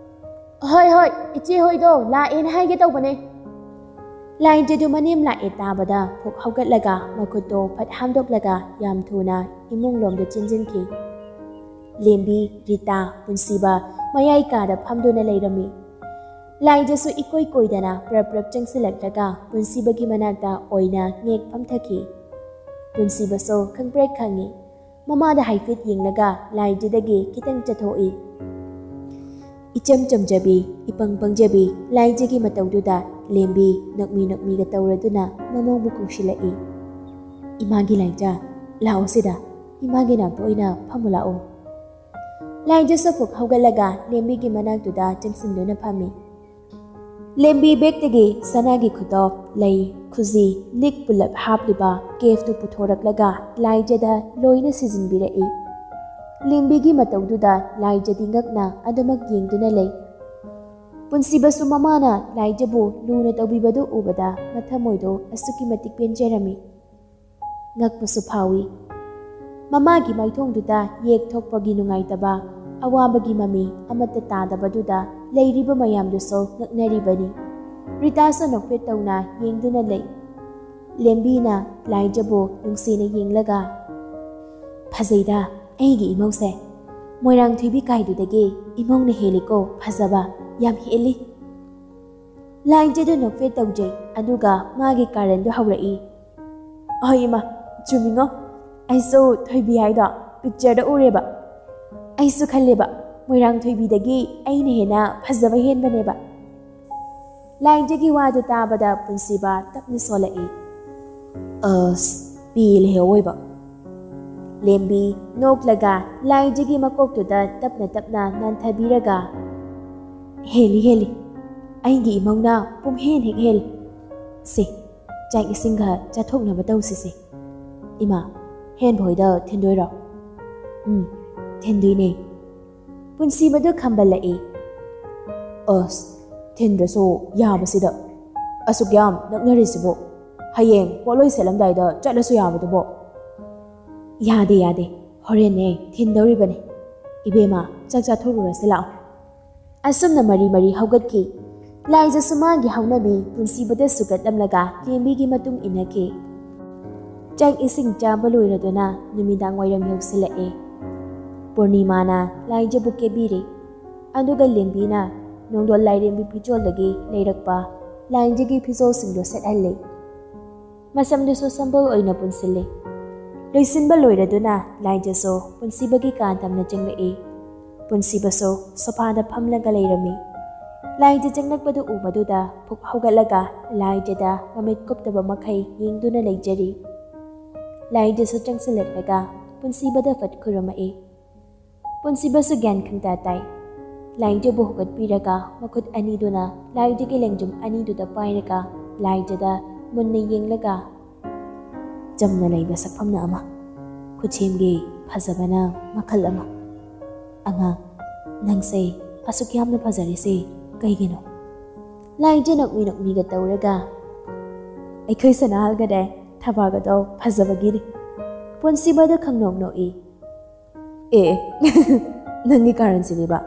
"ꯍꯣꯏ, ꯍꯣꯏ, ꯏꯆꯦ ꯍꯣꯏꯗꯣ ꯂꯥꯛꯑꯦꯅ ꯍꯥꯏꯒꯦ ꯇꯧꯕꯅꯦ꯫" ꯂꯥꯏꯖꯗꯨ ꯃꯅꯦꯝ ꯂꯥꯛꯑꯦ ꯇꯥꯕꯗ ꯐꯨꯛ ꯍꯧꯒꯠꯂꯒ ꯃꯈꯨꯠꯇꯣ ꯐꯠ ꯍꯥꯝꯗꯣꯛꯂꯒ ꯌꯥꯝ ꯊꯨꯅ ꯏꯃꯨꯡꯂꯣꯝꯗ ꯆꯦꯟꯁꯤꯟꯈꯤ꯫ ꯂꯦꯝꯕꯤ, ꯔꯤꯇꯥ, ꯄꯨꯟꯁꯤꯕ ꯃꯌꯥꯏ ꯀꯥꯗ ꯐꯝꯗꯨꯅ ꯂꯩꯔꯝꯃꯤ꯫ ꯂꯥꯏꯖꯁꯨ ꯏꯀꯣꯏ ꯀꯣꯏꯗꯅ ꯄ꯭ꯔꯞ ꯄ꯭ꯔꯞ ꯆꯪꯁꯤꯜꯂꯛꯂꯒ ꯄꯨꯟꯁꯤꯕꯒꯤ ꯃꯅꯥꯛꯇ ꯑꯣꯏꯅ ꯉꯦꯛ ꯐꯝꯊꯈꯤ꯫ ꯄꯨꯟꯁꯤꯕꯁꯨ ꯈꯪꯄ꯭ꯔꯦꯛ ꯈꯪꯉꯤ꯫ ꯃꯃꯥꯗ ꯍꯥꯏꯐꯦꯠ ꯌꯦꯡꯂꯒ ꯂꯥꯏꯖꯗꯒꯤ ꯈꯤꯇꯪ ꯆꯠꯊꯣꯛꯏ꯫ ꯏꯆꯝ ꯆꯝꯖꯕꯤ, ꯏꯄꯪ ꯄꯪꯖꯕꯤ ꯂꯥꯏꯖꯒꯤ ꯃꯇꯧꯗꯨꯗ ꯂꯦꯝꯕꯤ ꯅꯣꯛꯃꯤ ꯅꯣꯛꯃꯤꯒ ꯇꯧꯔꯗꯨꯅ ꯃꯃꯧꯕꯨ ꯀꯧꯁꯤꯜꯂꯛꯏ꯫ "ꯏꯃꯥꯒꯤ ꯂꯥꯏꯖ, ꯂꯥꯛꯑꯣ ꯁꯤꯗ, ꯏꯃꯥꯒꯤ ꯅꯥꯛꯇ ꯑꯣꯏꯅ ꯐꯝꯃꯨ ꯂꯥꯛꯑꯣ꯫" ꯂꯥꯏꯖꯁꯨ ꯐꯨꯛ ꯍꯧꯒꯠꯂꯒ ꯂꯦꯝꯕꯤꯒꯤ ꯃꯅꯥꯛꯇꯨꯗ ꯆꯪꯁꯤꯟꯗꯨꯅ ꯐꯝꯃꯤ꯫ ꯂꯦꯝꯕꯤ ꯕꯦꯛꯇꯒꯤ ꯁꯅꯥꯒꯤ ꯈꯨꯇꯣꯞ, ꯂꯩ, ꯈꯨꯖꯤ, ꯂꯤꯛ ꯄꯨꯂꯞ ꯍꯥꯞꯂꯤꯕ ꯀꯦꯐꯇꯨ ꯄꯨꯊꯣꯔꯛꯂꯒ ꯂꯥꯏꯖꯗ ꯂꯣꯏꯅ ꯁꯤꯖꯤꯟꯕꯤꯔꯛꯏ꯫ ꯂꯦꯝꯕꯤꯒꯤ ꯃꯇꯧꯗꯨꯗ ꯂꯥꯏꯖꯗꯤ ꯉꯛꯅ ꯑꯗꯨꯃꯛ ꯌꯦꯡꯗꯨꯅ ꯂꯩ꯫ ꯄꯨꯟꯁꯤꯕꯁꯨ ꯃꯃꯥꯅ ꯂꯥꯏꯖꯕꯨ ꯂꯨꯅ ꯇꯧꯕꯤꯕꯗꯨ ꯎꯕꯗ ꯃꯊꯃꯣꯏꯗꯣ ꯑꯁꯨꯛꯀꯤ ꯃꯇꯤꯛ ꯄꯦꯟꯖꯔꯝꯃꯤ꯫ ꯉꯛꯄꯁꯨ ꯐꯥꯎꯏ꯫ ꯃꯃꯥꯒꯤ ꯃꯥꯏꯊꯣꯡꯗꯨꯗ ꯌꯦꯛ ꯊꯣꯛꯄꯒꯤ ꯅꯨꯡꯉꯥꯏꯇꯕ, ꯑꯋꯥꯕꯒꯤ ꯃꯃꯤ ꯑꯃꯠꯇ ꯇꯥꯗꯕꯗꯨꯗ ꯂꯩꯔꯤꯕ ꯃꯌꯥꯝꯗꯨꯁꯨ ꯉꯛꯅꯔꯤꯕꯅꯤ꯫ ꯔꯤꯇꯥꯁꯨ ꯅꯣꯛꯐꯦꯠ ꯇꯧꯅ ꯌꯦꯡꯗꯨꯅ ꯂꯩ꯫ ꯂꯦꯝꯕꯤꯅ ꯂꯥꯏꯖꯕꯨ ꯅꯨꯡꯁꯤꯅ ꯌꯦꯡꯂꯒ, "ꯐꯖꯩꯗ ꯑꯩꯒꯤ ꯏꯃꯧꯁꯦ꯫ ꯃꯣꯏꯔꯥꯡ ꯊꯣꯏꯕꯤ ꯀꯥꯏꯗꯨꯗꯒꯤ ꯏꯃꯧꯅ ꯍꯦꯜꯂꯤꯀꯣ ꯐꯖꯕ, ꯌꯥꯝ ꯍꯦꯜꯂꯤ꯫" ꯂꯥꯏꯖꯗꯨ ꯅꯣꯛꯐꯦꯠ ꯇꯧꯖꯩ, ꯑꯗꯨꯒ ꯃꯥꯒꯤ ꯀꯥꯔꯟꯗꯨ ꯍꯧꯔꯛꯏ꯫ "ꯍꯣꯏ ꯏꯃꯥ, ꯆꯨꯝꯃꯤꯉꯣ꯫ ꯑꯩꯁꯨ ꯊꯣꯏꯕꯤ ꯍꯥꯏꯗꯣ ꯄꯤꯛꯆꯔꯗ ꯎꯔꯦꯕ꯫ ꯑꯩꯁꯨ ꯈꯜꯂꯦꯕ, ꯃꯣꯏꯔꯥꯡ ꯊꯣꯏꯕꯤꯗꯒꯤ ꯑꯩꯅ ꯍꯦꯟꯅ ꯐꯖꯕ ꯍꯦꯟꯕꯅꯦꯕ꯫" ꯂꯥꯏꯖꯒꯤ ꯋꯥꯗꯨ ꯇꯥꯕꯗ ꯄꯨꯟꯁꯤꯕ ꯇꯞꯅ ꯁꯣꯜꯂꯛꯏ꯫ "ꯑꯁ, ꯄꯦꯜꯂꯦꯍꯦ ꯑꯋꯣꯏꯕ!" ꯂꯦꯝꯕꯤ ꯅꯣꯛꯂꯒ ꯂꯥꯏꯖꯒꯤ ꯃꯀꯣꯛꯇꯨꯗ ꯇꯞꯅ ꯇꯞꯅ ꯅꯥꯟꯊꯕꯤꯔꯒ, "ꯍꯦꯜꯂꯤ, ꯍꯦꯜꯂꯤ꯫ ꯑꯩꯒꯤ ꯏꯃꯧꯅ ꯄꯨꯝꯍꯦꯟ ꯍꯦꯛ ꯍꯦꯜꯂꯤ꯫ ꯁꯦ, ꯆꯥꯛ ꯏꯁꯤꯡꯒ ꯆꯥꯊꯣꯛꯅꯕ ꯇꯧꯁꯤꯁꯦ꯫ ꯏꯃꯥ, ꯍꯦꯟꯕ ꯍꯣꯏꯗ ꯊꯤꯟꯗꯣꯏꯔꯣ?" "ꯎꯝ, ꯊꯤꯟꯗꯣꯏꯅꯦ꯫" ꯄꯨꯟꯁꯤꯕꯗꯨ ꯈꯝꯕꯜꯂꯛꯏ꯫ "ꯑꯁ, ꯊꯤꯟꯗ꯭ꯔꯁꯨ ꯌꯥꯕꯁꯤꯗ꯫ ꯑꯁꯨꯛ ꯌꯥꯝ ꯅꯛꯅꯔꯤꯁꯤꯕꯨ꯫ ꯍꯌꯦꯡ ꯄꯣꯠꯂꯣꯏ ꯁꯦꯠꯂꯝꯗꯥꯏꯗ ꯆꯠꯂꯁꯨ ꯌꯥꯕꯗꯨꯕꯨ꯫" "ꯌꯥꯗꯦ, ꯌꯥꯗꯦ꯫ ꯍꯣꯔꯦꯟꯅꯦ ꯊꯤꯟꯗꯧꯔꯤꯕꯅꯦ꯫ ꯏꯕꯦꯝꯃ, ꯆꯥꯛ ꯆꯥꯊꯣꯛꯂꯨꯔꯁꯤ ꯂꯥꯛꯑꯣ꯫" ꯑꯁꯨꯝꯅ ꯃꯔꯤ ꯃꯔꯤ ꯍꯧꯒꯠꯈꯤ꯫ ꯂꯥꯏꯖꯁꯨ ꯃꯥꯒꯤ ꯍꯧꯅꯕꯤ ꯄꯨꯟꯁꯤꯕꯗ ꯁꯨꯒꯠꯂꯝꯂꯒ ꯂꯦꯝꯕꯤꯒꯤ ꯃꯇꯨꯡ ꯏꯟꯅꯈꯤ꯫ ꯆꯥꯛ ꯏꯁꯤꯡ ꯆꯥꯕ ꯂꯣꯏꯔꯗꯨꯅ ꯅꯨꯃꯤꯗꯥꯡ ꯋꯥꯏꯔꯝ ꯌꯧꯁꯤꯜꯂꯛꯑꯦ꯫ ꯄꯨꯔꯅꯤꯃꯥꯅ ꯂꯥꯏꯖꯕꯨ ꯀꯦꯕꯤꯔꯦ, ꯑꯗꯨꯒ ꯂꯦꯝꯕꯤꯅ ꯅꯣꯡꯗꯣꯜ ꯂꯥꯏꯔꯦꯝꯕꯤ ꯐꯤꯖꯣꯜꯗꯒꯤ ꯂꯩꯔꯛꯄ ꯂꯥꯏꯖꯒꯤ ꯐꯤꯖꯣꯜꯁꯤꯡꯗꯨ ꯁꯦꯠꯍꯜꯂꯦ꯫ ꯃꯁꯝꯗꯨꯁꯨ ꯁꯝꯕꯜ ꯑꯣꯏꯅ ꯄꯨꯟꯁꯤꯜꯂꯦ꯫ ꯂꯣꯏꯁꯤꯟꯕ ꯂꯣꯏꯔꯗꯨꯅ ꯂꯥꯏꯖꯁꯨ ꯄꯨꯟꯁꯤꯕꯒꯤ ꯀꯥ ꯇꯝꯅ ꯆꯪꯂꯛꯏ꯫ ꯄꯨꯟꯁꯤꯕꯁꯨ ꯁꯣꯐꯥꯗ ꯐꯝꯂꯒ ꯂꯩꯔꯝꯃꯤ꯫ ꯂꯥꯏꯖ ꯆꯪꯂꯛꯄꯗꯨ ꯎꯕꯗꯨꯗ ꯐꯨꯛ ꯍꯧꯒꯠꯂꯒ ꯂꯥꯏꯖꯗ ꯃꯃꯤꯠ ꯀꯨꯞꯇꯕ ꯃꯈꯩ ꯌꯦꯡꯗꯨꯅ ꯂꯩꯖꯔꯤ꯫ ꯂꯥꯏꯖꯁꯨ ꯆꯪꯁꯤꯜꯂꯛꯂꯒ ꯄꯨꯟꯁꯤꯕꯗ ꯐꯠ ꯈꯨꯔꯨꯝꯃꯛꯏ꯫ ꯄꯨꯟꯁꯤꯕꯁꯨ ꯒ꯭ꯌꯥꯟ ꯈꯪꯇꯥ ꯇꯥꯏ꯫ ꯂꯥꯏꯖꯕꯨ ꯍꯧꯒꯠꯄꯤꯔꯒ ꯃꯈꯨꯠ ꯑꯅꯤꯗꯨꯅ ꯂꯥꯏꯖꯒꯤ ꯂꯦꯡꯖꯨꯝ ꯑꯅꯤꯗꯨꯗ ꯄꯥꯏꯔꯒ ꯂꯥꯏꯖꯗ ꯃꯨꯟꯅ ꯌꯦꯡꯂꯒ, "ꯆꯝꯅ ꯂꯩꯕ ꯁꯛꯐꯝꯅ ꯑꯃ, ꯈꯨꯠꯁꯦꯝꯒꯤ ꯐꯖꯕꯅ ꯃꯈꯜ ꯑꯃ꯫ ꯑꯉꯥꯡ, ꯅꯪꯁꯦ ꯑꯁꯨꯛ ꯌꯥꯝꯅ ꯐꯖꯔꯤꯁꯦ ꯀꯩꯒꯤꯅꯣ?" ꯂꯥꯏꯖ ꯅꯣꯛꯃꯤ ꯅꯣꯛꯃꯤꯒ ꯇꯧꯔꯒ, "ꯑꯩꯈꯣꯏ ꯁꯅꯥꯍꯜꯒꯅꯦ ꯊꯕꯥꯒꯗꯣ ꯐꯖꯕꯒꯤꯅꯤ꯫" ꯄꯨꯟꯁꯤꯕꯗ ꯈꯪꯅꯣꯛ ꯅꯣꯛꯏ꯫ "ꯑꯦ, ꯅꯪꯒꯤ ꯀꯥꯔꯟꯁꯤꯗꯤꯕ꯫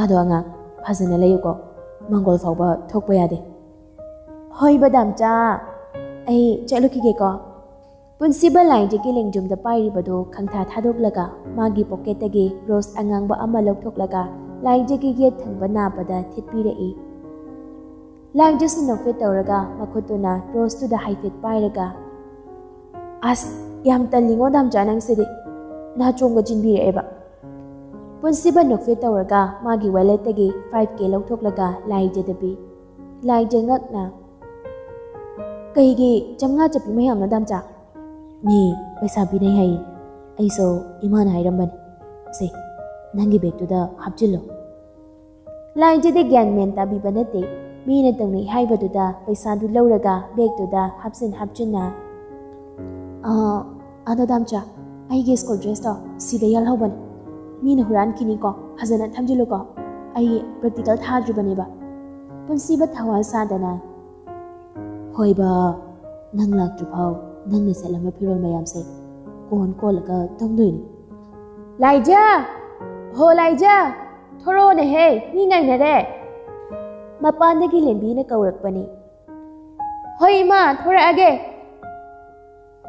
ꯑꯗꯣ ꯑꯉꯥꯡ, ꯐꯖꯅ ꯂꯩꯌꯨꯀꯣ, ꯃꯪꯒꯣꯜ ꯐꯥꯎꯕ ꯊꯣꯛꯄ ꯌꯥꯗꯦ꯫" "ꯍꯣꯏ ꯕꯗꯥꯝꯆꯥ, ꯑꯩ ꯆꯠꯂꯨꯈꯤꯒꯦꯀꯣ꯫" ꯄꯨꯟꯁꯤꯕ ꯂꯥꯏꯖꯒꯤ ꯂꯦꯡꯖꯨꯝꯗ ꯄꯥꯏꯔꯤꯕꯗꯨ ꯈꯪꯊꯥ ꯊꯥꯗꯣꯛꯂꯒ ꯃꯥꯒꯤ ꯄꯣꯀꯦꯠꯇꯒꯤ ꯔꯣꯁ ꯑꯉꯥꯡꯕ ꯑꯃ ꯂꯧꯊꯣꯛꯂꯒ ꯂꯥꯏꯖꯒꯤ ꯌꯦꯠ ꯊꯪꯕ ꯅꯥꯄꯗ ꯊꯤꯠꯄꯤꯔꯛꯏ꯫ ꯂꯥꯏꯖꯁꯨ ꯅꯣꯛꯐꯦꯠ ꯇꯧꯔꯒ ꯃꯈꯨꯠꯇꯨꯅ ꯔꯣꯁꯇꯨꯗ ꯍꯥꯏꯐꯦꯠ ꯄꯥꯏꯔꯒ, "ꯑꯁ, ꯌꯥꯝ ꯇꯜꯂꯤꯉꯣ ꯗꯥꯝꯆꯥ ꯅꯪꯁꯤꯗꯤ, ꯅꯥꯆꯣꯡꯒ ꯆꯤꯟꯕꯤꯔꯛꯑꯦꯕ꯫" ꯄꯨꯟꯁꯤꯕ ꯅꯣꯛꯐꯦꯠ ꯇꯧꯔꯒ ꯃꯥꯒꯤ ꯋꯦꯂꯦꯠꯇꯒꯤ ꯐꯥꯏꯚ ꯀꯦ ꯂꯧꯊꯣꯛꯂꯒ ꯂꯥꯏꯖꯗ ꯄꯤ꯫ ꯂꯥꯏꯖ ꯉꯛꯅ, "ꯀꯩꯒꯤ ꯆꯥꯝꯃꯉꯥ ꯆꯠꯄꯤ ꯃꯌꯥꯝꯅꯣ, ꯗꯥꯝꯆꯥ?" "ꯃꯤ ꯄꯩꯁꯥ ꯄꯤꯅꯩ ꯍꯥꯏꯌꯦ꯫ ꯑꯩꯁꯨ ꯏꯃꯥꯅ ꯍꯥꯏꯔꯝꯕꯅꯤ꯫ ꯁꯦ, ꯅꯪꯒꯤ ꯕꯦꯒꯇꯨꯗ ꯍꯥꯞꯆꯤꯜꯂꯣ꯫" ꯂꯥꯏꯖꯗꯤ ꯒ꯭ꯌꯥꯟ ꯃꯦꯟ ꯇꯥꯕꯤꯕ ꯅꯠꯇꯦ꯫ ꯃꯤꯅ ꯇꯧꯅꯩ ꯍꯥꯏꯕꯗꯨꯗ ꯄꯩꯁꯥꯗꯨ ꯂꯧꯔꯒ ꯕꯦꯒꯇꯨꯗ ꯍꯥꯞꯆꯤꯟ ꯍꯥꯞꯆꯤꯟꯅ, "ꯑꯥ, ꯑꯗꯣ ꯗꯥꯝꯆꯥ, ꯑꯩꯒꯤ ꯁ꯭ꯀꯨꯜ ꯗ꯭ꯔꯦꯁꯇꯣ ꯁꯤꯗ ꯌꯥꯜꯍꯧꯕꯅꯦ꯫ ꯃꯤꯅ ꯍꯨꯔꯥꯟꯈꯤꯅꯤꯀꯣ, ꯐꯖꯅ ꯊꯝꯖꯤꯜꯂꯨꯀꯣ꯫ ꯑꯩ ꯄ꯭ꯔꯦꯛꯇꯤꯀꯦꯜ ꯊꯥꯗ꯭ꯔꯤꯕꯅꯦꯕ꯫" ꯄꯨꯟꯁꯤꯕ ꯊꯋꯥ ꯁꯥꯗꯅ, "ꯍꯣꯏꯕ, ꯅꯪ ꯂꯥꯛꯇ꯭ꯔꯤꯐꯥꯎ ꯅꯪꯅ ꯁꯦꯠꯂꯝꯕ ꯐꯤꯔꯣꯜ ꯃꯌꯥꯝꯁꯦ ꯀꯣꯟ ꯀꯣꯜꯂꯒ ꯇꯨꯝꯗꯣꯏꯅꯤ꯫" "ꯂꯥꯏꯖ! ꯍꯣ ꯂꯥꯏꯖ! ꯊꯣꯔꯛꯑꯣꯅꯦꯍꯦ, ꯃꯤ ꯉꯥꯏꯅꯔꯦ!" ꯃꯄꯥꯟꯗꯒꯤ ꯂꯦꯝꯕꯤꯅ ꯀꯧꯔꯛꯄꯅꯤ꯫ "ꯍꯣꯏ ꯏꯃꯥ, ꯊꯣꯔꯛꯑꯒꯦ꯫"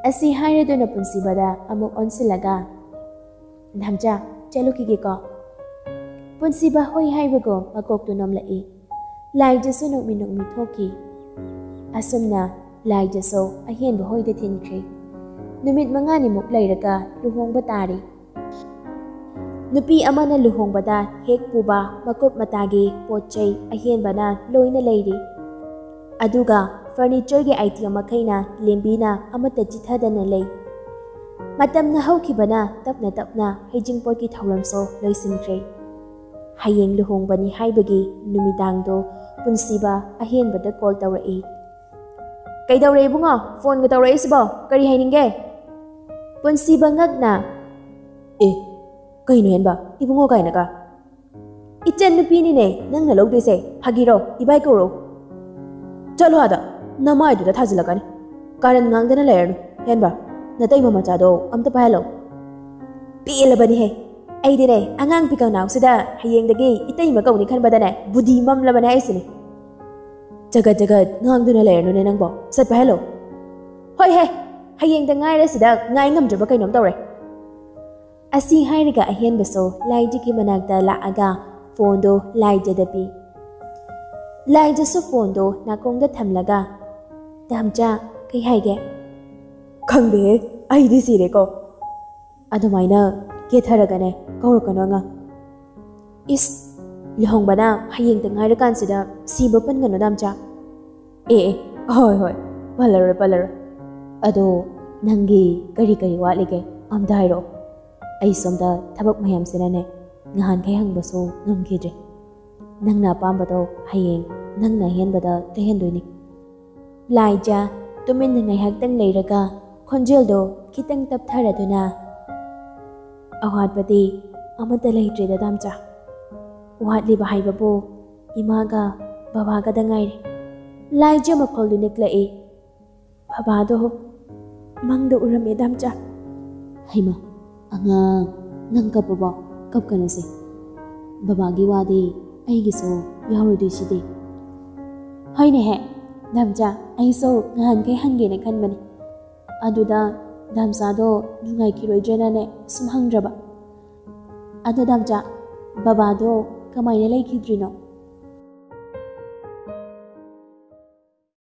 ꯑꯁꯤ ꯍꯥꯏꯔꯗꯨꯅ ꯄꯨꯟꯁꯤꯕꯗ ꯑꯃꯨꯛ ꯑꯣꯟꯁꯤꯜꯂꯒ, "ꯗꯥꯝꯆꯥ, ꯆꯠꯂꯨꯈꯤꯒꯦꯀꯣ꯫" ꯄꯨꯟꯁꯤꯕ ꯍꯣꯏ ꯍꯥꯏꯕꯒꯨꯝ ꯃꯀꯣꯛꯇꯨ ꯅꯣꯝꯂꯛꯏ꯫ ꯂꯥꯏꯖꯁꯨ ꯅꯣꯛꯃꯤ ꯅꯣꯛꯃꯤ ꯊꯣꯛꯈꯤ꯫ ꯑꯁꯨꯝꯅ ꯂꯥꯏꯖꯁꯨ ꯑꯍꯦꯟꯕ ꯍꯣꯏꯗ ꯊꯤꯟꯈ꯭ꯔꯦ꯫ ꯅꯨꯃꯤꯠ ꯃꯉꯥꯅꯤꯃꯨꯛ ꯂꯩꯔꯒ ꯂꯨꯍꯣꯡꯕ ꯇꯥꯔꯦ꯫ ꯅꯨꯄꯤ ꯑꯃꯅ ꯂꯨꯍꯣꯡꯕꯗ ꯍꯦꯛ ꯄꯨꯕ ꯃꯀꯨꯞ ꯃꯇꯥꯒꯤ ꯄꯣꯠ ꯆꯩ ꯑꯍꯦꯟꯕꯅ ꯂꯣꯏꯅ ꯂꯩꯔꯤ꯫ ꯑꯗꯨꯒ ꯐꯔꯅꯤꯆꯔꯒꯤ ꯑꯥꯏꯇꯦꯝ ꯃꯈꯩꯅ ꯂꯦꯝꯕꯤꯅ ꯑꯃꯠꯇ ꯆꯤꯠꯊꯗꯅ ꯂꯩ꯫ ꯃꯇꯝꯅ ꯍꯧꯈꯤꯕꯅ ꯇꯞꯅ ꯇꯞꯅ ꯍꯩꯖꯤꯡꯄꯣꯠꯀꯤ ꯊꯧꯔꯝꯁꯨ ꯂꯣꯏꯁꯤꯟꯈ꯭ꯔꯦ꯫ ꯍꯌꯦꯡ ꯂꯨꯍꯣꯡꯕꯅꯤ ꯍꯥꯏꯕꯒꯤ ꯅꯨꯃꯤꯗꯥꯡꯗꯣ ꯄꯨꯟꯁꯤꯕ ꯑꯍꯦꯟꯕꯗ ꯀꯣꯜ ꯇꯧꯔꯛꯏ꯫ "ꯀꯩꯗꯧꯔꯦ ꯏꯕꯨꯡꯉꯣ? ꯐꯣꯟꯒ ꯇꯧꯔꯛꯏꯁꯤꯕꯣ? ꯀꯔꯤ ꯍꯥꯏꯅꯤꯡꯒꯦ?" ꯄꯨꯟꯁꯤꯕ ꯉꯛꯅ, "ꯑꯦ, ꯀꯩꯅꯣ ꯍꯦꯟꯕ? ꯏꯕꯨꯡꯉꯣ ꯀꯥꯏꯅꯒ?" "ꯏꯆꯟ ꯅꯨꯄꯤꯅꯤꯅꯦ ꯅꯪꯅ ꯂꯧꯗꯣꯏꯁꯦ꯫ ꯐꯥꯒꯤꯔꯣ? ꯏꯕꯥꯏ ꯀꯧꯔꯣ꯫" "ꯆꯠꯂꯣ ꯑꯥꯗ, ꯅꯃꯥꯏꯗꯨꯗ ꯊꯥꯖꯤꯜꯂꯛꯀꯅꯤ꯫ ꯀꯥꯔꯟ ꯉꯥꯡꯗꯅ ꯂꯩꯔꯅꯨ꯫ ꯍꯦꯟꯕ, ꯅꯇꯩꯃ ꯃꯆꯥꯗꯣ ꯑꯝꯇ ꯄꯥꯏꯍꯜꯂꯣ꯫" "ꯄꯦꯜꯂꯕꯅꯤꯍꯦ꯫ ꯑꯩꯗꯤꯅꯦ, ꯑꯉꯥꯡ ꯄꯤꯀꯪꯅꯥꯎꯁꯤꯗ ꯍꯌꯦꯡꯗꯒꯤ ꯏꯇꯩꯃ ꯀꯧꯅꯤ ꯈꯟꯕꯗꯅꯦ, ꯕꯨꯙꯤ ꯃꯝꯂꯕꯅꯦ ꯍꯥꯏꯁꯤꯅꯦ꯫ ꯆꯒꯠ ꯆꯒꯠ ꯉꯥꯡꯗꯨꯅ ꯂꯩꯔꯅꯨꯅꯦ ꯅꯪꯕꯣ꯫ ꯁꯠ ꯄꯥꯏꯍꯜꯂꯣ꯫" "ꯍꯣꯏꯍꯦ, ꯍꯌꯦꯡꯗ ꯉꯥꯏꯔꯁꯤꯗ ꯉꯥꯏ ꯉꯝꯗ꯭ꯔꯕ ꯀꯩꯅꯣꯝ ꯇꯧꯔꯦ꯫" ꯑꯁꯤ ꯍꯥꯏꯔꯒ ꯑꯍꯦꯟꯕꯁꯨ ꯂꯥꯏꯖꯒꯤ ꯃꯅꯥꯛꯇ ꯂꯥꯛꯑꯒ ꯐꯣꯟꯗꯣ ꯂꯥꯏꯖꯗ ꯄꯤ꯫ ꯂꯥꯏꯖꯁꯨ ꯐꯣꯟꯗꯣ ꯅꯥꯀꯣꯡꯗ ꯊꯝꯂꯒ, "ꯗꯥꯝꯆꯥ, ꯀꯩ ꯍꯥꯏꯒꯦ?" "ꯈꯪꯗꯦꯍꯦ, ꯑꯩꯗꯤ ꯁꯤꯔꯦꯀꯣ꯫ ꯑꯗꯨꯃꯥꯏꯅ ꯀꯦꯊꯔꯒꯅꯦ ꯀꯧꯔꯛꯀꯅꯣ ꯑꯉꯥꯡ꯫" "ꯏꯁ, ꯂꯨꯍꯣꯡꯕꯅ ꯍꯌꯦꯡꯇ ꯉꯥꯏꯔꯀꯥꯟꯁꯤꯗ ꯁꯤꯕ ꯄꯟꯒꯅꯨ, ꯗꯥꯝꯆꯥ꯫ ꯑꯦ, ꯑꯦ, ꯍꯣꯏ, ꯍꯣꯏ, ꯄꯜꯂꯔꯣꯏ, ꯄꯜꯂꯔꯣꯏ꯫ ꯑꯗꯣ ꯅꯪꯒꯤ ꯀꯔꯤ ꯀꯔꯤ ꯋꯥꯠꯂꯤꯒꯦ? ꯑꯝꯇ ꯍꯥꯏꯔꯛꯑꯣ꯫ ꯑꯩ ꯁꯣꯝꯗ ꯊꯕꯛ ꯃꯌꯥꯝꯁꯤꯅꯅꯦ, ꯉꯍꯥꯟꯈꯩ ꯍꯪꯕꯁꯨ ꯉꯝꯈꯤꯗ꯭ꯔꯦ꯫ ꯅꯪꯅ ꯑꯄꯥꯝꯕꯗꯣ ꯍꯌꯦꯡ ꯅꯪꯅ ꯑꯍꯦꯟꯕꯗ ꯂꯩꯍꯟꯗꯣꯏꯅꯤ꯫ ꯂꯥꯏꯖꯥ ꯇꯨꯃꯤꯟꯅ ꯉꯥꯏꯍꯥꯛꯇꯪ ꯂꯩꯔꯒ ꯈꯣꯟꯖꯦꯜꯗꯣ ꯈꯤꯇꯪ ꯇꯞꯊꯔꯗꯨꯅ, "ꯑꯋꯥꯠꯄꯗꯤ ꯑꯃꯠꯇ ꯂꯩꯇ꯭ꯔꯦꯗ, ꯗꯥꯝꯆꯥ꯫ ꯋꯥꯠꯂꯤꯕ ꯍꯥꯏꯕꯕꯨ ꯏꯃꯥꯒ ꯕꯕꯥꯒꯗ ꯉꯥꯏꯔꯦ꯫" ꯂꯥꯏꯖꯥ ꯃꯈꯣꯜꯗꯨ ꯅꯤꯛꯂꯛꯏ꯫ "ꯕꯕꯥꯗꯣ ꯃꯪꯗ ꯎꯔꯝꯃꯦ, ꯗꯥꯝꯆꯥ꯫" "ꯍꯩꯃꯥ, ꯑꯉꯥꯡ, ꯅꯪ ꯀꯞꯄꯕꯣ? ꯀꯞꯀꯅꯨꯁꯦ꯫ ꯕꯕꯥꯒꯤ ꯋꯥꯗꯤ ꯑꯩꯒꯤꯁꯨ ꯌꯥꯎꯔꯨꯗꯣꯏꯁꯤꯗꯤ꯫" "ꯍꯣꯏꯅꯦꯍꯦ, ꯗꯥꯝꯆꯥ, ꯑꯩꯁꯨ ꯉꯍꯥꯟꯈꯩ ꯍꯪꯒꯦꯅ ꯈꯟꯕꯅꯤ꯫ ꯑꯗꯨꯗ ꯗꯥꯝꯆꯥꯗꯣ ꯅꯨꯡꯉꯥꯏꯈꯤꯔꯣꯏꯗ꯭ꯔꯅꯅꯦ ꯁꯨꯝ ꯍꯪꯗ꯭ꯔꯕ꯫ ꯑꯗꯣ ꯗꯥꯝꯆꯥ, ꯕꯕꯥꯗꯣ ꯀꯃꯥꯏꯅ ꯂꯩꯈꯤꯗ꯭ꯔꯤꯅꯣ?